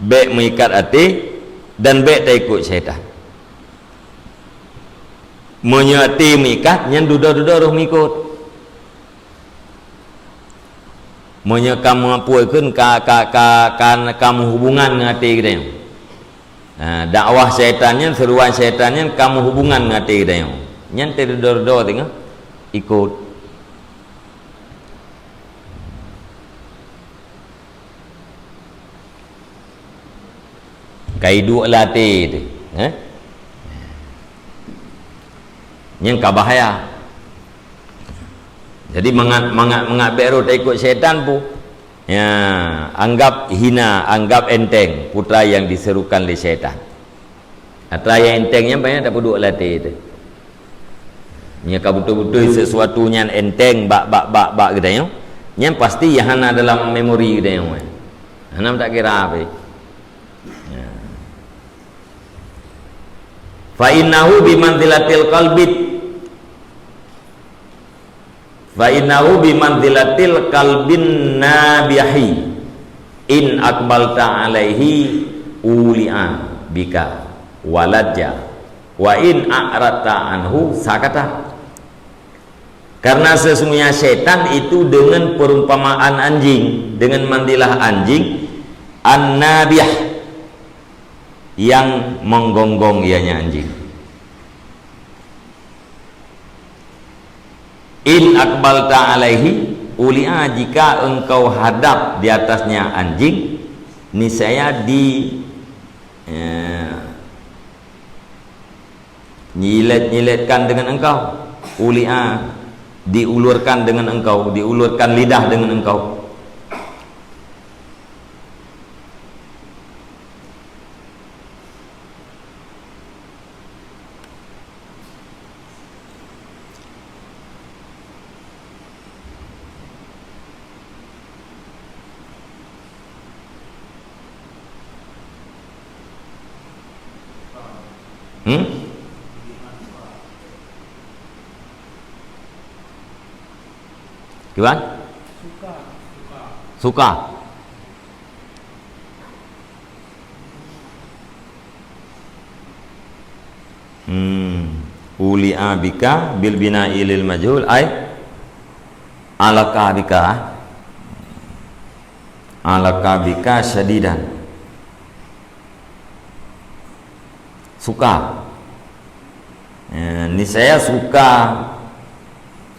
Bèk meuikat até dan bèk taikot syaitan. Meunyoe até meuikat, nyan dudoe-dudoe roh meuikot. Meunyoe kamoe apui kheun ka, ka, ka, ka, ka meuhubungan ngon até geutanyoe. Ha, dakwah syaitan nyan, seruan syaitan nyan ka meuhubungan ngon até geutanyoe. Nyan teududoe-dudoe teungoh ikot. Ka iduek lam até teuh, eh? Nyan ka bahaya. Jadi mangat, mangat, mangat bèk rhot taikot syaitan pih. Ya, anggap hina, anggap enteng putra yang diserukan lé syaitan. Atra nyang enteng nyan banyak tapeuduek lam até teuh. Meunyoe ka beutôi-beutôi sesuatu nyan enteng bak, bak, bak, bak geutanyoe, nyan pasti hana dalam memori geutanyoe. Hana meutakira pih. Ya. Fa innahu bimanzilatil qalbit Fa innahu bimanzilatil qalbin nabihi, in aqbalta alaihi uli'a bika walajja, wa in a'radta anhu sakata. Karena sesungguhnya setan itu dengan perumpamaan anjing, dengan manzilah anjing, an-nabih, yang menggonggong ianya anjing. In aqbalta alaihi uli'a, jika engkau hadap di atasnya anjing, niscaya di, eh, nyilet-nyiletkan dengan engkau. Uli'a, diulurkan dengan engkau, diulurkan lidah dengan engkau. Hmm? Kiban? Suka. Hmm. Uli'a bika bil bina'i lil majhul, ai alaqa bika. Alaqa bika syadidan. Suka. Eh, niscaya suka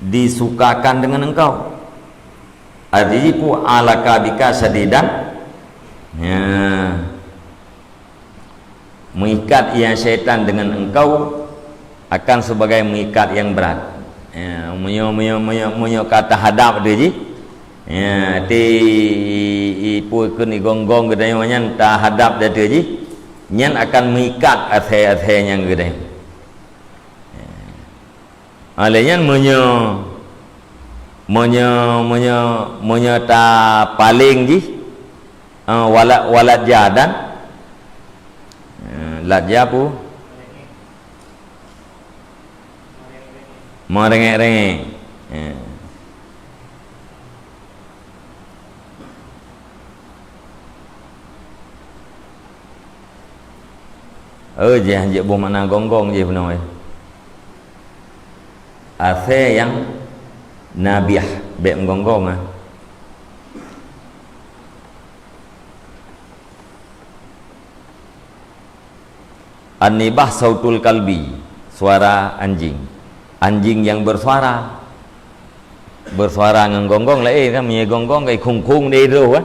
disukakan dengan engkau. Artinya, ku alaqa bika syadidan. Ya. Meuikat ia syaitan dengan engkau akan sebagai meuikat yang berat. Ya, meunyoe, meunyoe, meunyoe, meunyoe ka tahadap ateueh jih, ya, ti i, i, peue kheun igonggong geutanyoe nyan tahadap ateueh jih, nyan akan meuikat asèe-asèe nyang geutanyoe. Ya. Oleh nyan meunyoe, meunyoe, meunyoe, meunyoe tapaleng jih, eh, wala-, walat jadan, eh, lat ja peue? Meurengek-rengek. Eh. Oh, jih, jih boh makna gonggong jih bunoe. Asèe nyang nabiah, bèk meugonggong, ah. An-nibah sautul kalbi, suara anjing. Anjing yang bersuara. Bersuara ngon gonggong laén kan, meunyoe gonggong kai khung-khung di droe kan.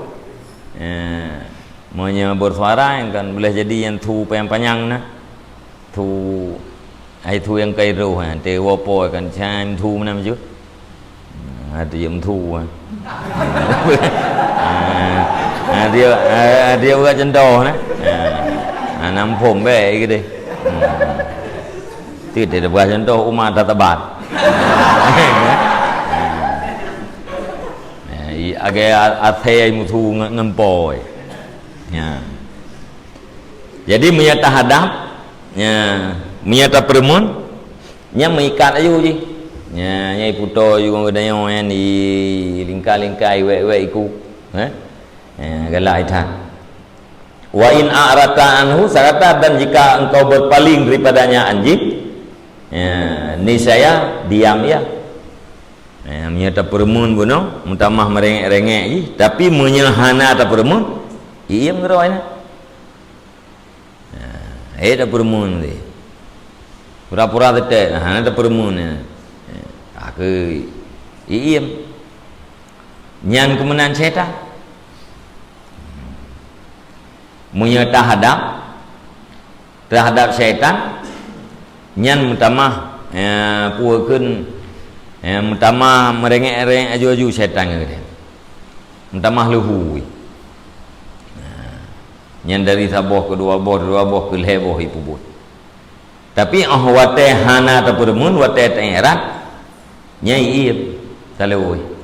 Eh, meunyoe bersuara kan boleh jadi nyang thu panyang-panyang na. Thu, ai thu nyang kai droe, ha, teuwoe po kan, chan thu meunan bacut. Ha, tu jeuem thu, ha. Ha, ha, dia, ha, dia buat contoh, nah. Ha, ha, nampung baik gitu. Hmm. Tu dia buat contoh umat tatabat. Ha, i-, agai a-, asèe muthu ngon, ngon po. Ya. Jadi, meunyoe tahadab, ya, meunyoe tapeureumeun, nyan meuikat aju jih. Ya, nyan iputo aju ngon geutanyoe nyan, ilingka-lingka, iwèk-wèk iku, eh? Ya, galak that. Wa in a'rata anhu, serta dan jika engkau berpaling daripadanya anjing, ya, niscaya diam ia. Ya, meunyoe tapeureumeun bunoe, meutamah meurengek-rengek jih, tapi meunyoe hana tapeureumeun, iem keudroe nyan. Ha, eh, tapeureumeun teuh. Pura-pura teutek, hana tapeureumeun, ya. Ha, keu iem. Nyan keumeunan syaitan. Meunyoe tahadab, tahadab syaitan, nyan meutamah, ya, peue kheun, ya, meutamah meurengek-rengek aju-aju syaitan ngon geutanyoe. Meutamah leuhu. Nah, nyan dari saboh keu dua boh, dua boh keu lhèe boh ipeubuet. Tapi 'oh watèe hana tapeureumeun, watèe taingat, nyan iem, taleuweh.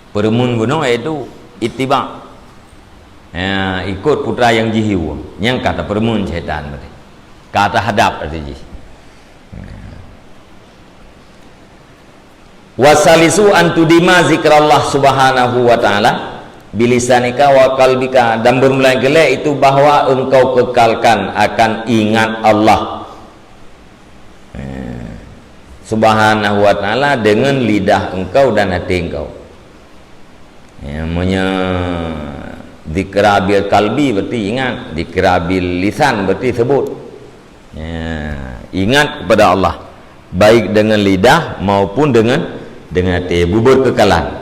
Peureumeun bunoe yaitu ittiba'. Ya, ikut putra nyang jiyue. Nyan ka tapeureumeun syaitan berarti. Ka tahadab berarti jih. Wasalisu an tudima zikrallah subhanahu wa ta'ala bilisanika wa qalbika, dan beureumeulai keulhèe itu bahwa engkau kekalkan akan ingat Allah, eh, subhanahu wa ta'ala dengan lidah engkau dan hati engkau. Ya, meunyoe zikra bil qalbi berarti ingat, zikra bil lisan berarti sebut. Ya, ingat kepada Allah, baik dengan lidah maupun dengan, dengan hati. Bubuet keukalan.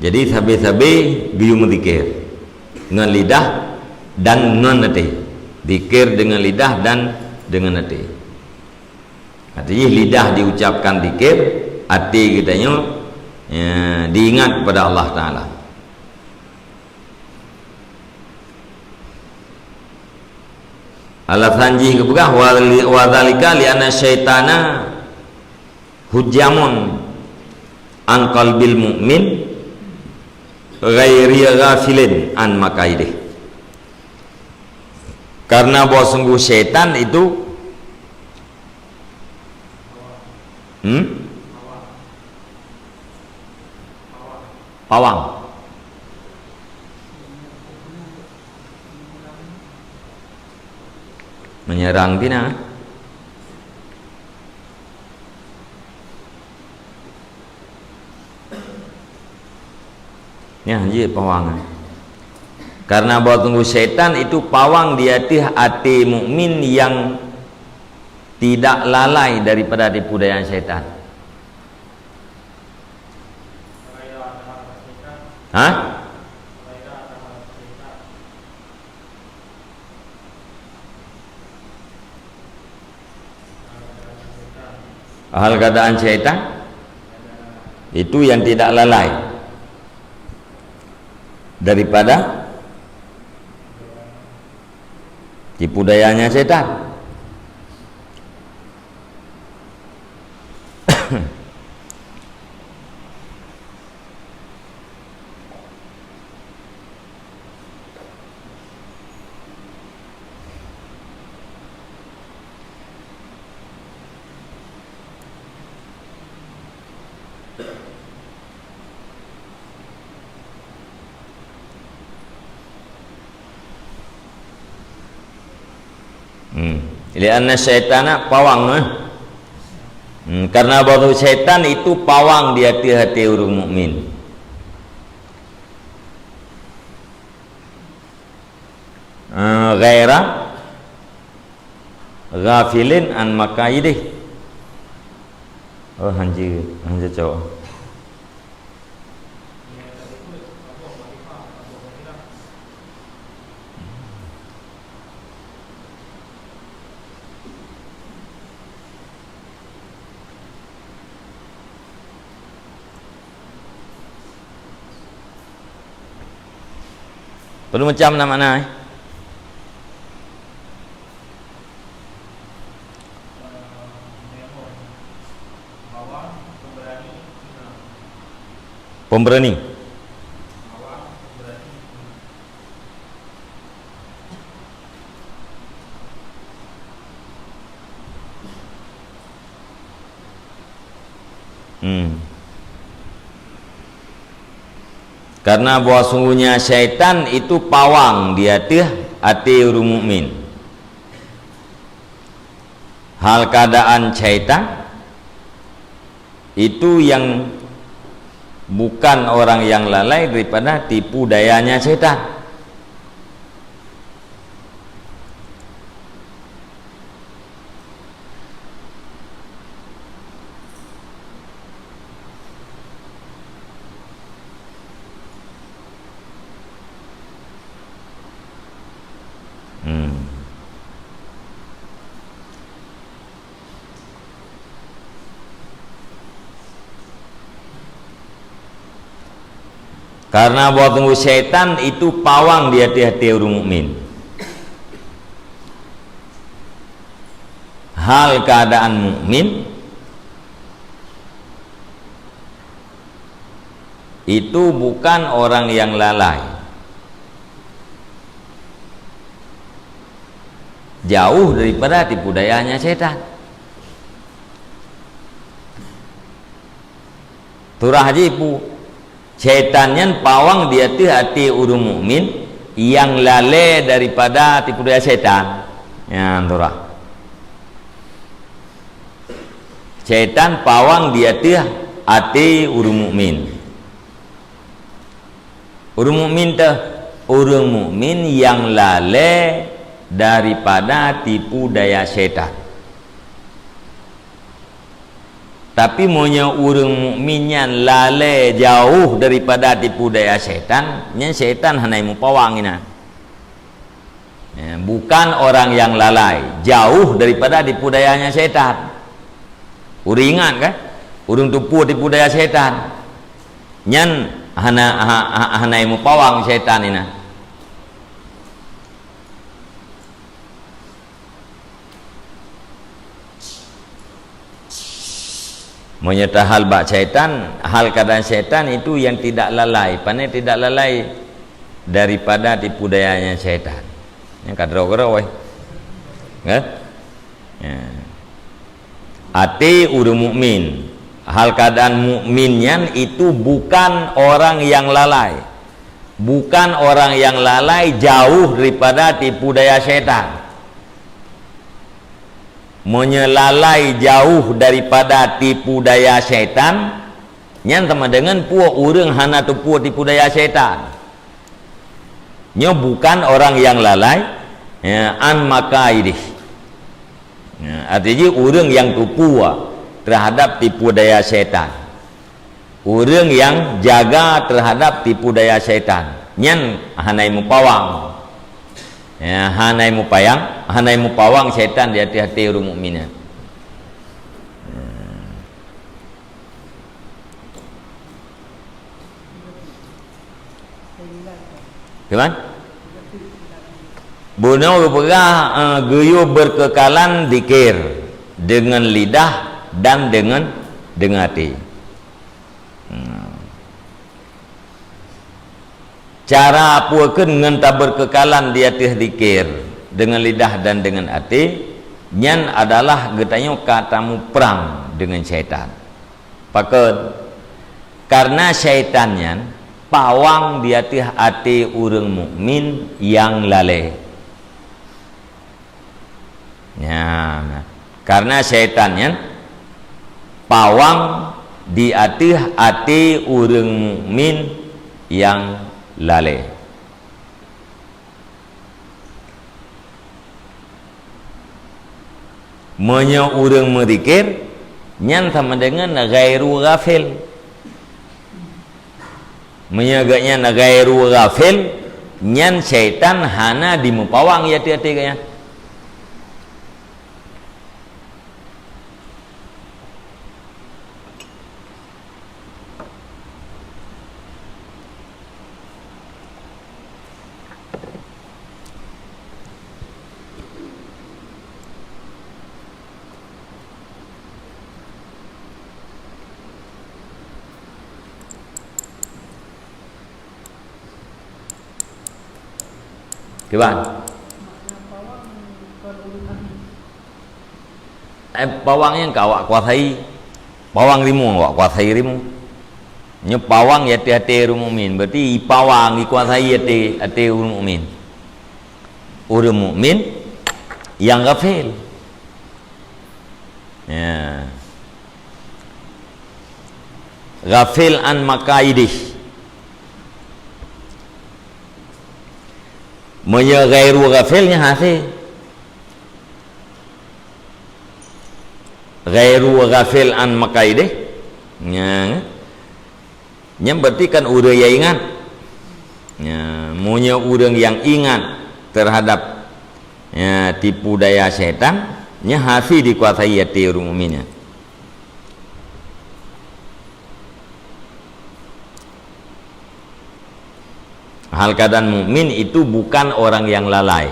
Jadi, sabe-sabe geuyue meuzikir ngon lidah dan ngon até. Zikir dengan lidah dan dengan até. Artinya, lidah diucapkan zikir, até geutanyoe, ya, diingat kepada Allah Taala. Alasan jih geupeugah, wa li-, wa dzalika li anna syaitana hujamun an qalbil mu'min ghairi ghafilin an makaidih. Karena bahwa sungguh syaitan itu, hmm? Pawang. Menyerang pih na. Nyan jih pawang. Karena bahwa sungguh syaitan itu pawang di ateueh até mukmin yang tidak lalai daripada tipu daya syaitan. Ha? Hal keadaan syaitan itu yang tidak lalai daripada tipu dayanya syaitan. Hmm. Lianna syaitana pawang, eh. Hmm, karena bahwa syaitan itu pawang di ateueh até ureuëng mukmin. Eh, ghaira ghafilin an maqaidih. Oh, hanjeuet, hanjeuet cok. Peue macam na makna, eh? Pemberani. Hmm. Karena bahwa sungguhnya syaitan itu pawang di ateueh até ureuëng mukmin. Hal keadaan syaitan itu yang bukan orang yang lalai daripada tipu dayanya syaitan. Hmm. Karena bahwa sungguh syaitan itu pawang di ateueh até ureuëng mukmin. Hal keadaan mukmin itu bukan orang yang lalai, jauh daripada tipu dayanya syaitan. Turah jih pu, syaitan nyan pawang di ateueh até ureuëng mukmin nyang lalée daripada tipu daya syaitan. Nyan turah. Syaitan pawang di ateueh até ureuëng mukmin. Ureuëng mukmin teuh ureuëng mukmin nyang lalée daripada tipu daya syaitan. Tapi meunyoe ureuëng mukmin nyan lalée jauh daripada tipu daya syaitan, nyan syaitan hana mupawang inan. Ya, bukan orang yang lalai, jauh daripada tipu dayanya syaitan. Ureuëng ingat kan? Ureuëng tupue tipu daya syaitan. Nyan hana, ha, ha, hana mupawang syaitan inan. Meunyoe tahal bak syaitan, hal keadaan syaitan itu yang tidak lalai. Pane tidak lalai daripada tipu dayanya syaitan. Nyang ka droe-droe, eh. Nggih? Ya. Até ureuëng mukmin. Hal keadaan mukmin nyan itu bukan orang yang lalai. Bukan orang yang lalai jauh daripada tipu daya syaitan. Meunyoe lalai jauh daripada tipu daya syaitan, nyan sama dengan peue ureuëng hana tupue tipu daya syaitan. Nyoe bukan orang yang lalai, ya, an maqaidih. Ya, arti jih ureuëng yang tupue terhadap tipu daya syaitan. Ureuëng nyang jaga terhadap tipu daya syaitan, nyan hana mupawang. Ya, hana mupayang, hana mupawang syaitan di ateueh até ureuëng mukmin nyan. Teman? Bunoe geupeugah, eh, geuyue berkekalan zikir dengan lidah dan dengan, dengan até. Hmm. Cara peue kheun ngon taberkekalan di ateueh zikir dengan lidah dan dengan até, nyan adalah geutanyoe ka tamuprang dengan syaitan. Pakon? Karena syaitan nyan pawang di ateueh até ureuëng mukmin nyang lalée. Karena syaitan nyan pawang di ateueh até ureuëng mukmin nyang lalée. Meunyoe ureuëng meuzikir, nyan sama dengan ghairu ghafil. Meunyoe geuhnyan ghairu ghafil, nyan syaitan hana jimeupawang di ateueh até geuhnyan. Kiban? Eh, pawang nyang ka awak kuasai. Pawang rimueng awak kuasai rimueng. Nyoe pawang di ateueh até ureuëng mukmin, berarti ipawang, ikuasai até, até ureuëng mukmin. Ureuëng mukmin nyang ghafil. Ya. Ghafil an maqaidih. Meunyoe ghairu ghafil nyan hase. Ghairu ghafil an maqaidih. Nyan, nyan berarti kan ureuëng nyang ingat. Nyan, meunyoe ureuëng nyang ingat terhadap, ya, tipu daya syaitan, nyan hase dikuasai até ureuëng mukmin nyan. Hal keadaan mukmin itu bukan orang yang lalai,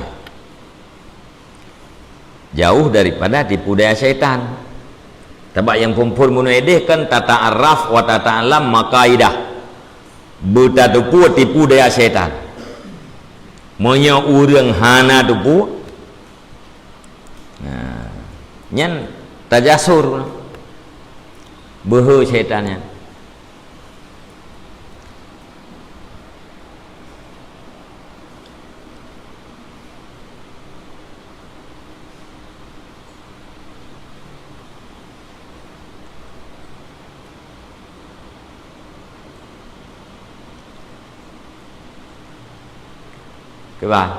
jauh daripada tipu daya syaitan. Sabab nyang phon-phon bunoe deh kan tata'arraf wa tata'allam maqaidah. Beutateupeue tipu daya syaitan. Meunyoe ureuëng hana teupeue, nah, nyan tajasur. Beuhe syaitan nyan. Kiban?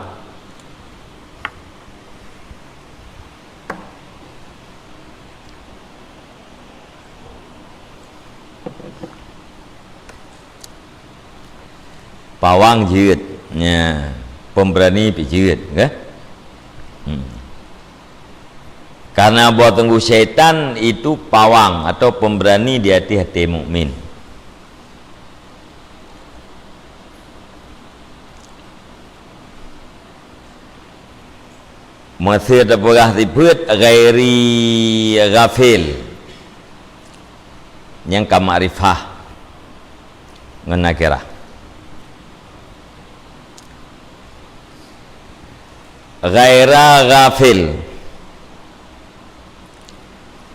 Pawang jeuet, ya, pemberani pih jeuet, kan? Hmm. Karena buat teunggu syaitan itu pawang atau pemberani di ateueh até mukmin. Meusé tapeugah sifeuet ghairi ghafil, nyang ka makrifah ngon nakirah. Ghaira ghafil.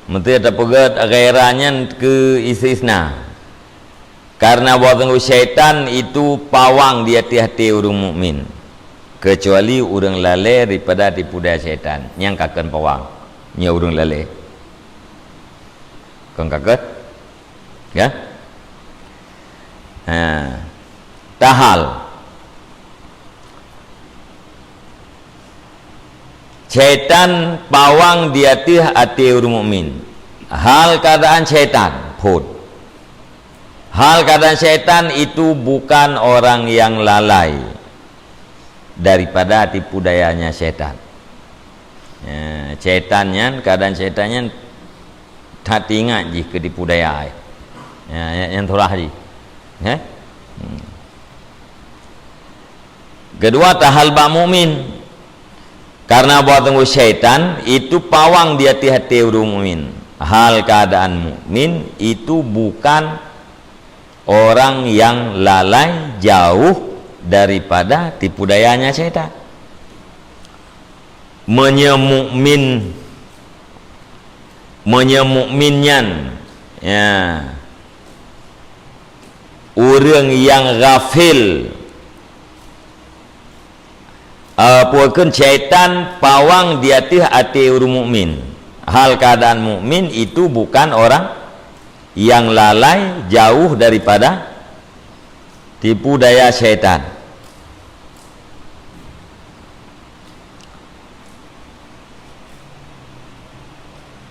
Meusé tapeugah ghaira nyan keu istisna. Karena bahwasanya syaitan itu pawang di ateueh até ureuëng mukmin, kecuali ureuëng lalée daripada tipu daya syaitan, nyang ka kheun pawang, nyoe ureuëng lalée. Kon ka kheun? Ya? Ha. Tahal. Syaitan pawang di ateueh até ureuëng mukmin. Hal keadaan syaitan, phon. Hal keadaan syaitan itu bukan orang yang lalai daripada tipu dayanya syaitan. Ya, syaitan nyan, keadaan syaitan nyan that ingat jih keu tipu daya. Ya, ya, nyang turah jih. Ya? Hmm. Kedua, tahal bak mukmin. Karena bahwa teunggu syaitan itu pawang di ateueh até ureuëng mukmin. Hal keadaan mukmin itu bukan orang yang lalai jauh daripada tipu dayanya syaitan. Meunyoe mukmin, meunyoe mukmin nyan, ya, ureuëng nyang ghafil, Eh, peue kheun syaitan pawang di ateueh até ureuëng mukmin. Hal keadaan mukmin itu bukan orang yang lalai, jauh daripada tipu daya syaitan.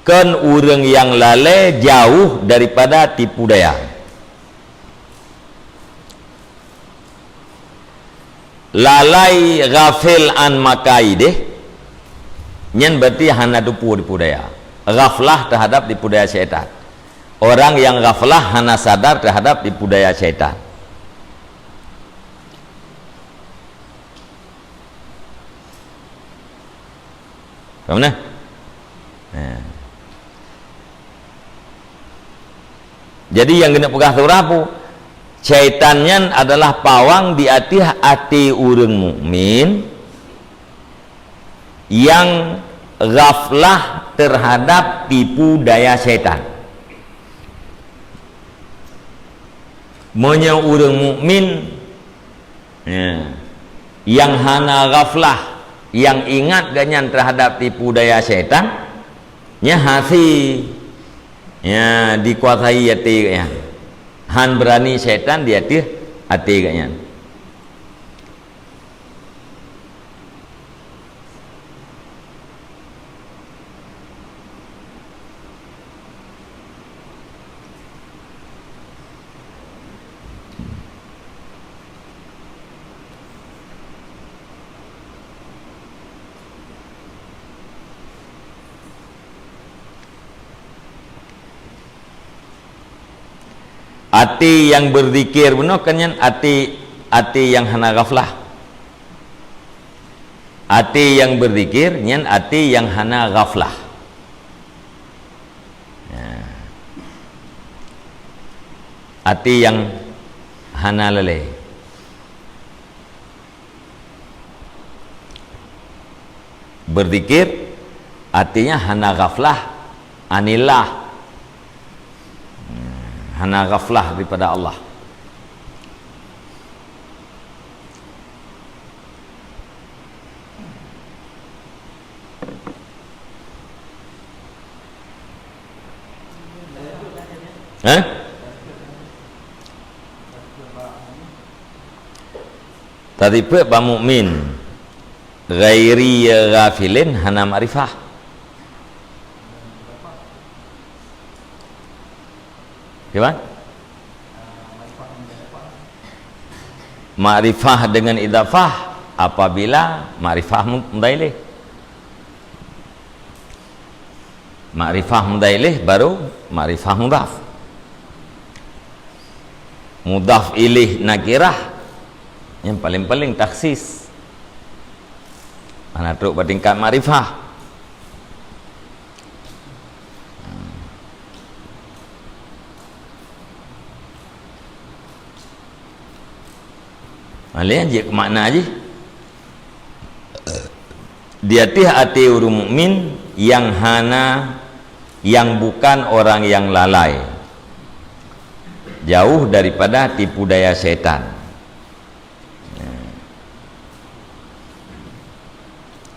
Kon ureuëng nyang lalai jauh daripada tipu daya. Lalai, ghafil an makaidih, nyan berarti hana tupu tipu daya. Ghaflah terhadap tipu daya syaitan. Orang yang ghaflah, hana sadar terhadap tipu daya syaitan. Paham nah? Nah. Jadi nyang keuneuk peugah surah peue? Syaitan nyan adalah pawang di ateueh até ureuëng mukmin nyang ghaflah terhadap tipu daya syaitan. Meunyoe ureuëng mukmin, ya, nyang hana ghaflah, nyang ingat gobnyan terhadap tipu daya syaitan, nyan hase, ya, dikuasai até gobnyan. Han beurani syaitan di ateueh até gobnyan. Até nyang berzikir bunoe kan nyan até, até nyang hana ghaflah. Até nyang berzikir nyan até nyang hana ghaflah. Ya. Até nyang hana lalai. Berzikir artinya hana ghaflah anillah. Hana ghaflah daripada Allah. Hah? Tadi peuet bak mukmin, ghairi ghafilin, hana makrifah. Kiban? Makrifah dengan idafah apabila makrifah mu-, mudhaf ilaih. Makrifah mudhaf ilaih baru makrifah mudhaf. Mudhaf ilaih nakirah nyang paling-paling takhsis. Hana trok bak tingkat makrifah. Malée jeuet keu makna jih. Di ateueh até ureuëng mukmin nyang hana, nyang bukan orang nyang lalai, jauh daripada tipu daya syaitan.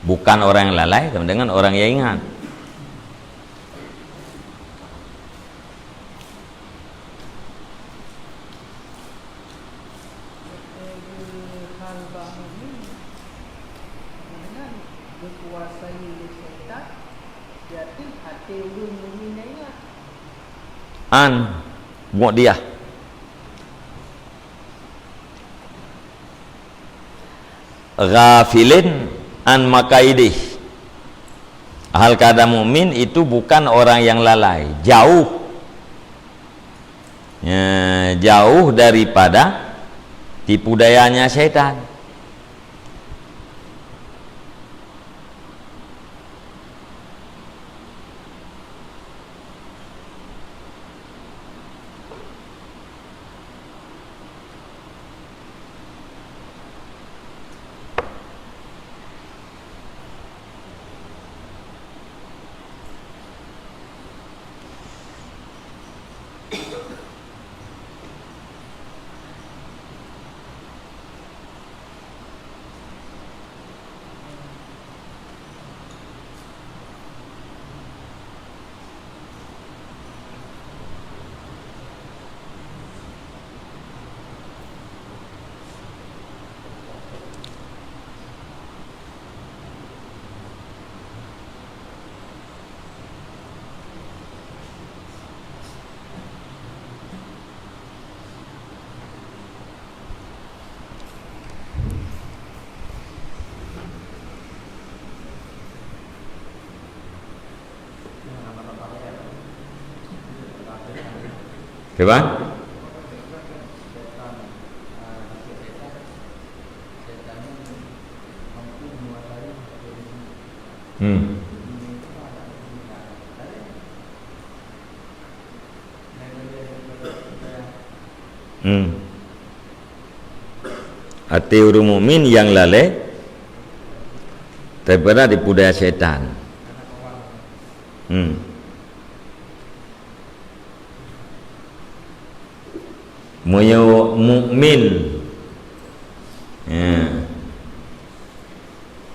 Bukan orang yang lalai, sama dengan orang yang ingat. An, buat dia. Ghafilin an makaidih. Hal keadaan mukmin itu bukan orang yang lalai, jauh. Ya, jauh daripada tipu dayanya syaitan. Kiban? Hmm. Hmm. Até ureuëng mukmin nyang lalé daripada tipu daya syaitan. Hmm. Meunyoe mukmin, ya,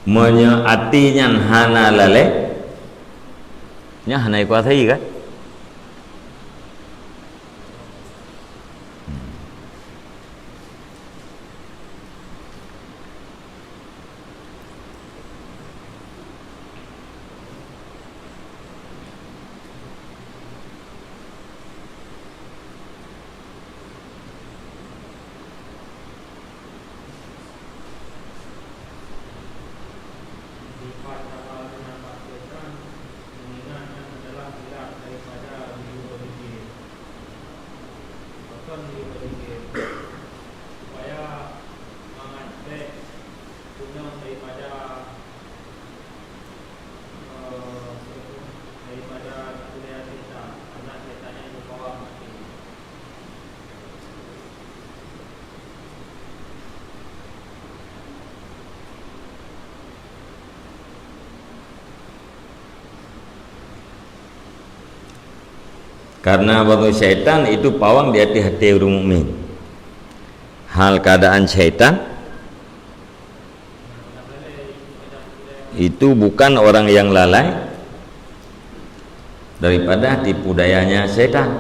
meunyoe até nyan hana lalé, nyan hana jikuasai kan? Karena batu syaitan itu pawang di atas hati orang mukmin. Hal keadaan syaitan itu bukan orang yang lalai daripada tipu dayanya syaitan.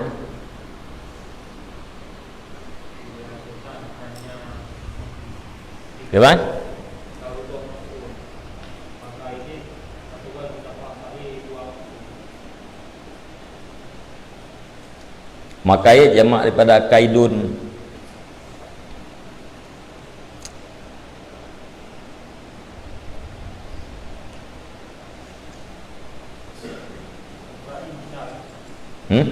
Kiban? Makaid jamak daripada kaidun. Hmm?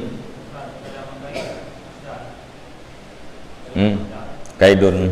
Hmm. Kaidun.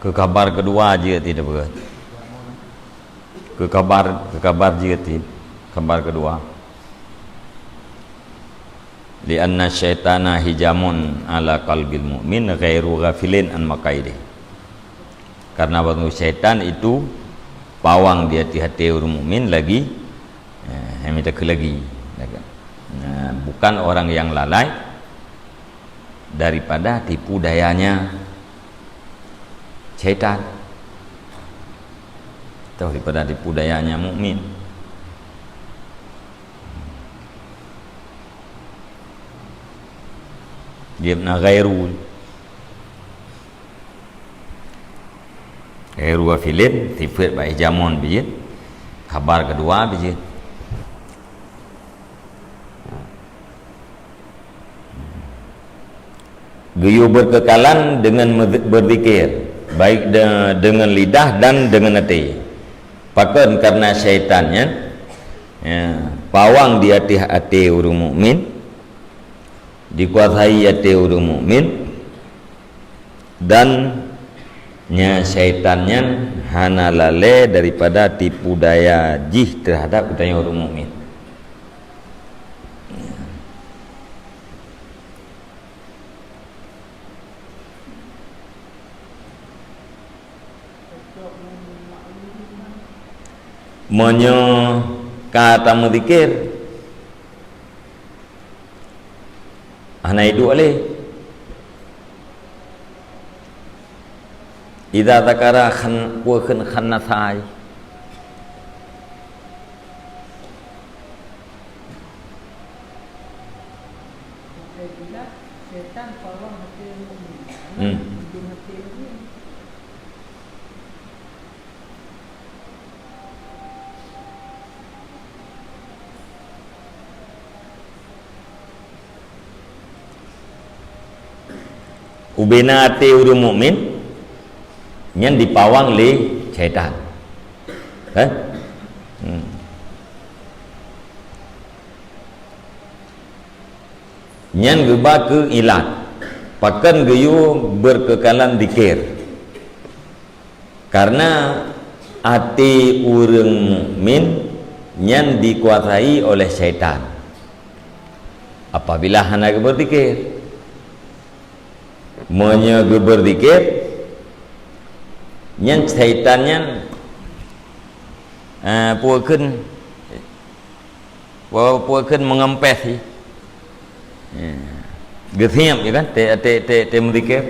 Keu kabar keudua jeuet ti, keu kabar, keu kabar jeuet ti, kabar keudua. "Li'anna syaitana hijamun ala qalbil mu'min ghairu ghafilin an maqaidih." Karena waktu syaitan itu pawang di até-até ureuëng mukmin lagi, eh, yang minta ke lagi. Nah, bukan orang yang lalai daripada tipu dayanya syaitan. Atau daripada tipu dayanya mukmin. Dia na ghairu. Ghairu ghafilin, sifat bak hijamun bijin. Kabar keudua bijin. Geuyue beukeukalan deungon meuzi-, beuzikir, baik de-, deungon lidah dan deungon até. Pakon? Karena syaitan nyan, ya, pawang di até-até ureuëng mukmin, dikuasai até ureuëng mukmin, dan nya syaitan nyan hana lalée daripada tipu daya jih teuhadap geutanyoe ureuëng mukmin. Meunyoe ka tameuzikir, hana iduek lé. Idza zakara khan-, wa khan-, khannasai. Hmm. Ubena até ureuëng mukmin nyan dipawang lé syaitan. Kan? Hmm. Nyan geuba keu ilat. Pakon geuyue beukeukalan zikir? Karena até ureuëng mukmin nyan dikuasai oleh syaitan. Apabila hana geubeuzikir, meunyoe geubeuzikir, nyan syaitan nyan, eh, peue kheun, Peue, peue kheun meungempes jih. Ya. Geusiab je kan, tée, tée, tée, tée meuzikir.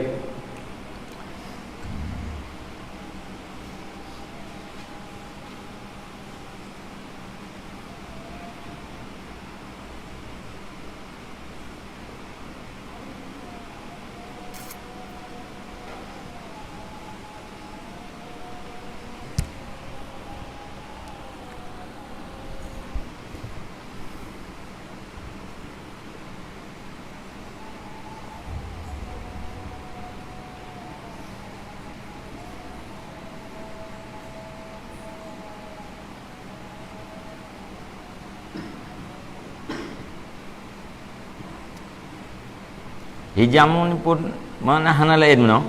Hijamun pun mana hana laén meunoe?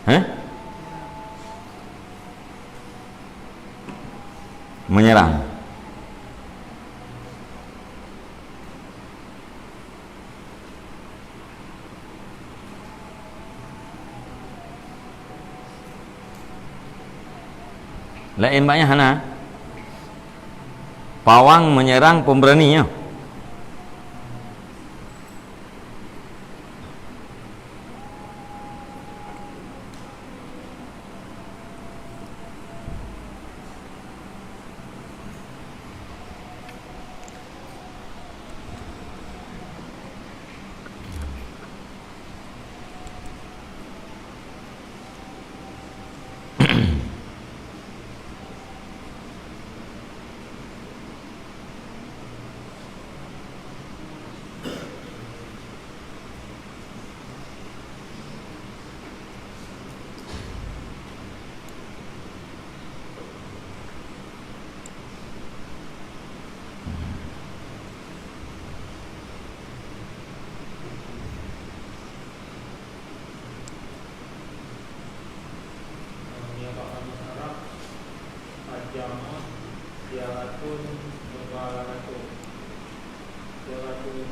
Heh? Menyerang. Laén banyak hana. Pawang menyerang pemberani nyoe.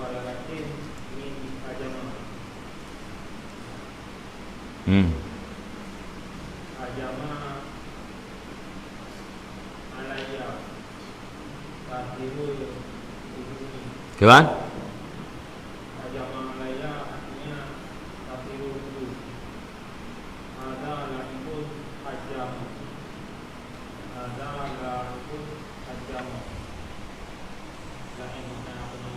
Walakatin min ajama. Hmm. Ajama alayya kathirul ujumi. Kiban? Ajama alayya artinya kathirul ujumi. Hadza la'ibun ajama. Hadza la'ibun ajama. La'ibun ajama.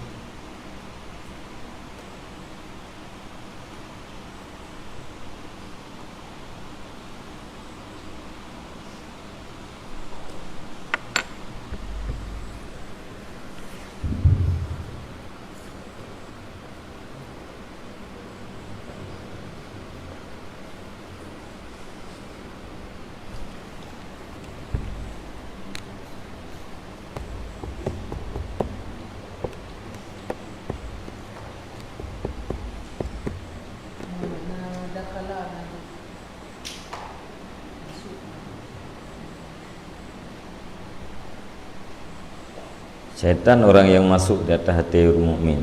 Syaitan orang yang masuk di atas hati orang mukmin.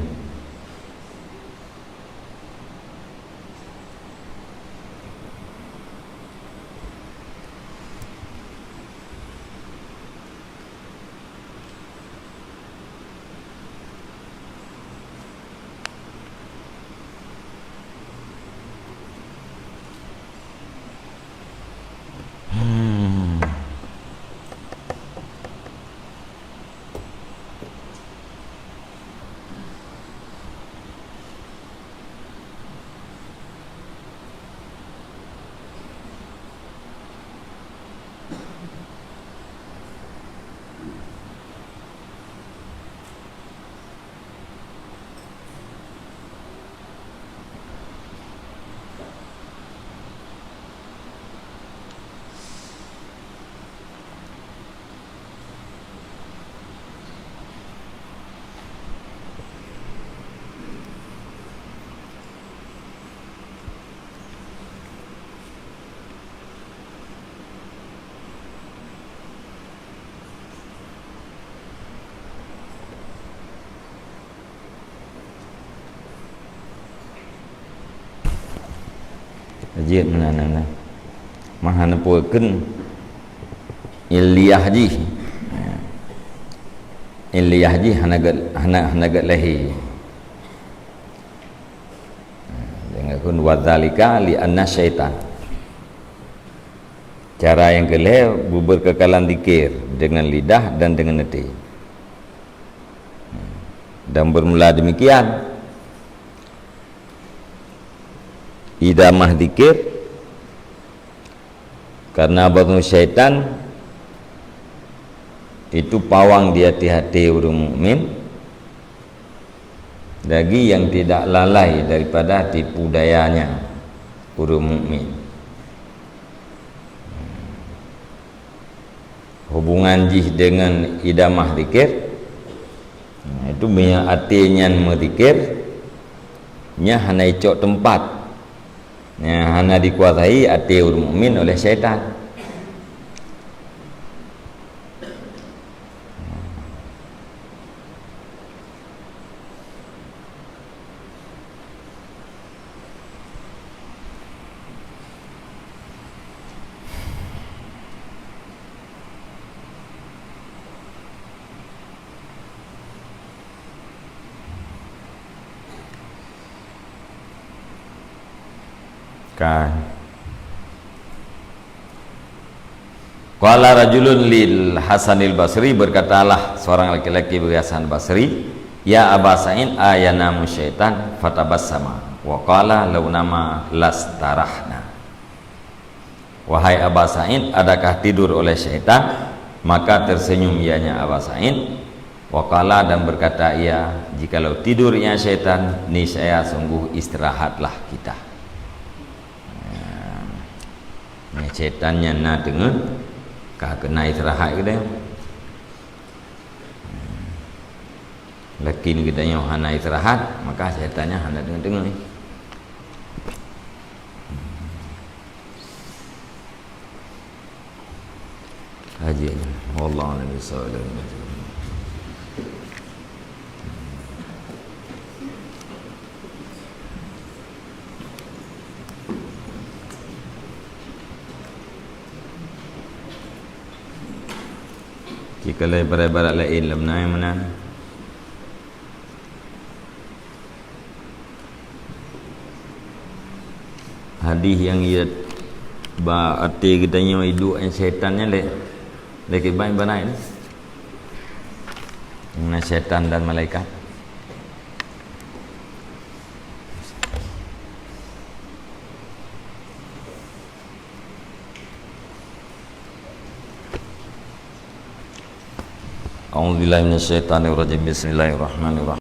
Jeuet meunan, na, na. Mah hana peue kheun illiyah jih. Illiyah jih hana gét, hana, hana gét lahé. Deungon kheun, "Wa dzalika li anna syaitan." Cara nyang keu lhée, beubeukeukalan zikir deungon lidah dan deungon até. Dan beurmula deumikian, idamah zikir, karna basong syaitan itu pawang di até-até ureuëng mukmin, lagi yang tidak lalai daripada tipu dayanya ureuëng mukmin. Hubungan jih deungon idamah zikir, itu meunyoe até nyan meuzikir, nyan hana icok teumpat, nyan hana dikuasai até ureuëng mukmin oleh syaitan. Kan. Qala rajulun lil Hasanil Basri, berkatalah seorang laki-laki bagi Hasan Basri, "Ya Aba Sa'id, ayanamu syaitan?" Fatabassama wa qala, "Law nama lastarahna." "Wahai Aba Sa'id, adakah tidur oleh syaitan?" Maka tersenyum ianya Aba Sa'id, wa qala, dan berkata ia, "Jikalau tidur ia syaitan, niscaya sungguh istirahatlah kita." Nah, syaitan nyan na teungeut ka keunan istirahat keudeh. Lakin geutanyoe hana istirahat, maka syaitan nyan hana teungeut-teungeut. Haji, wallahu a'lam bishawab. Kalau ibarat-ibarat laén lom na nyang meunan. Hadis nyang jeuet bak até geutanyoe iduek ngon syaitan nyan lé, lé kiban ibarat nyan. Na syaitan dan malaikat. أعوذ بالله من الشيطان الرجيم. بسم الله الرحمن الرحيم.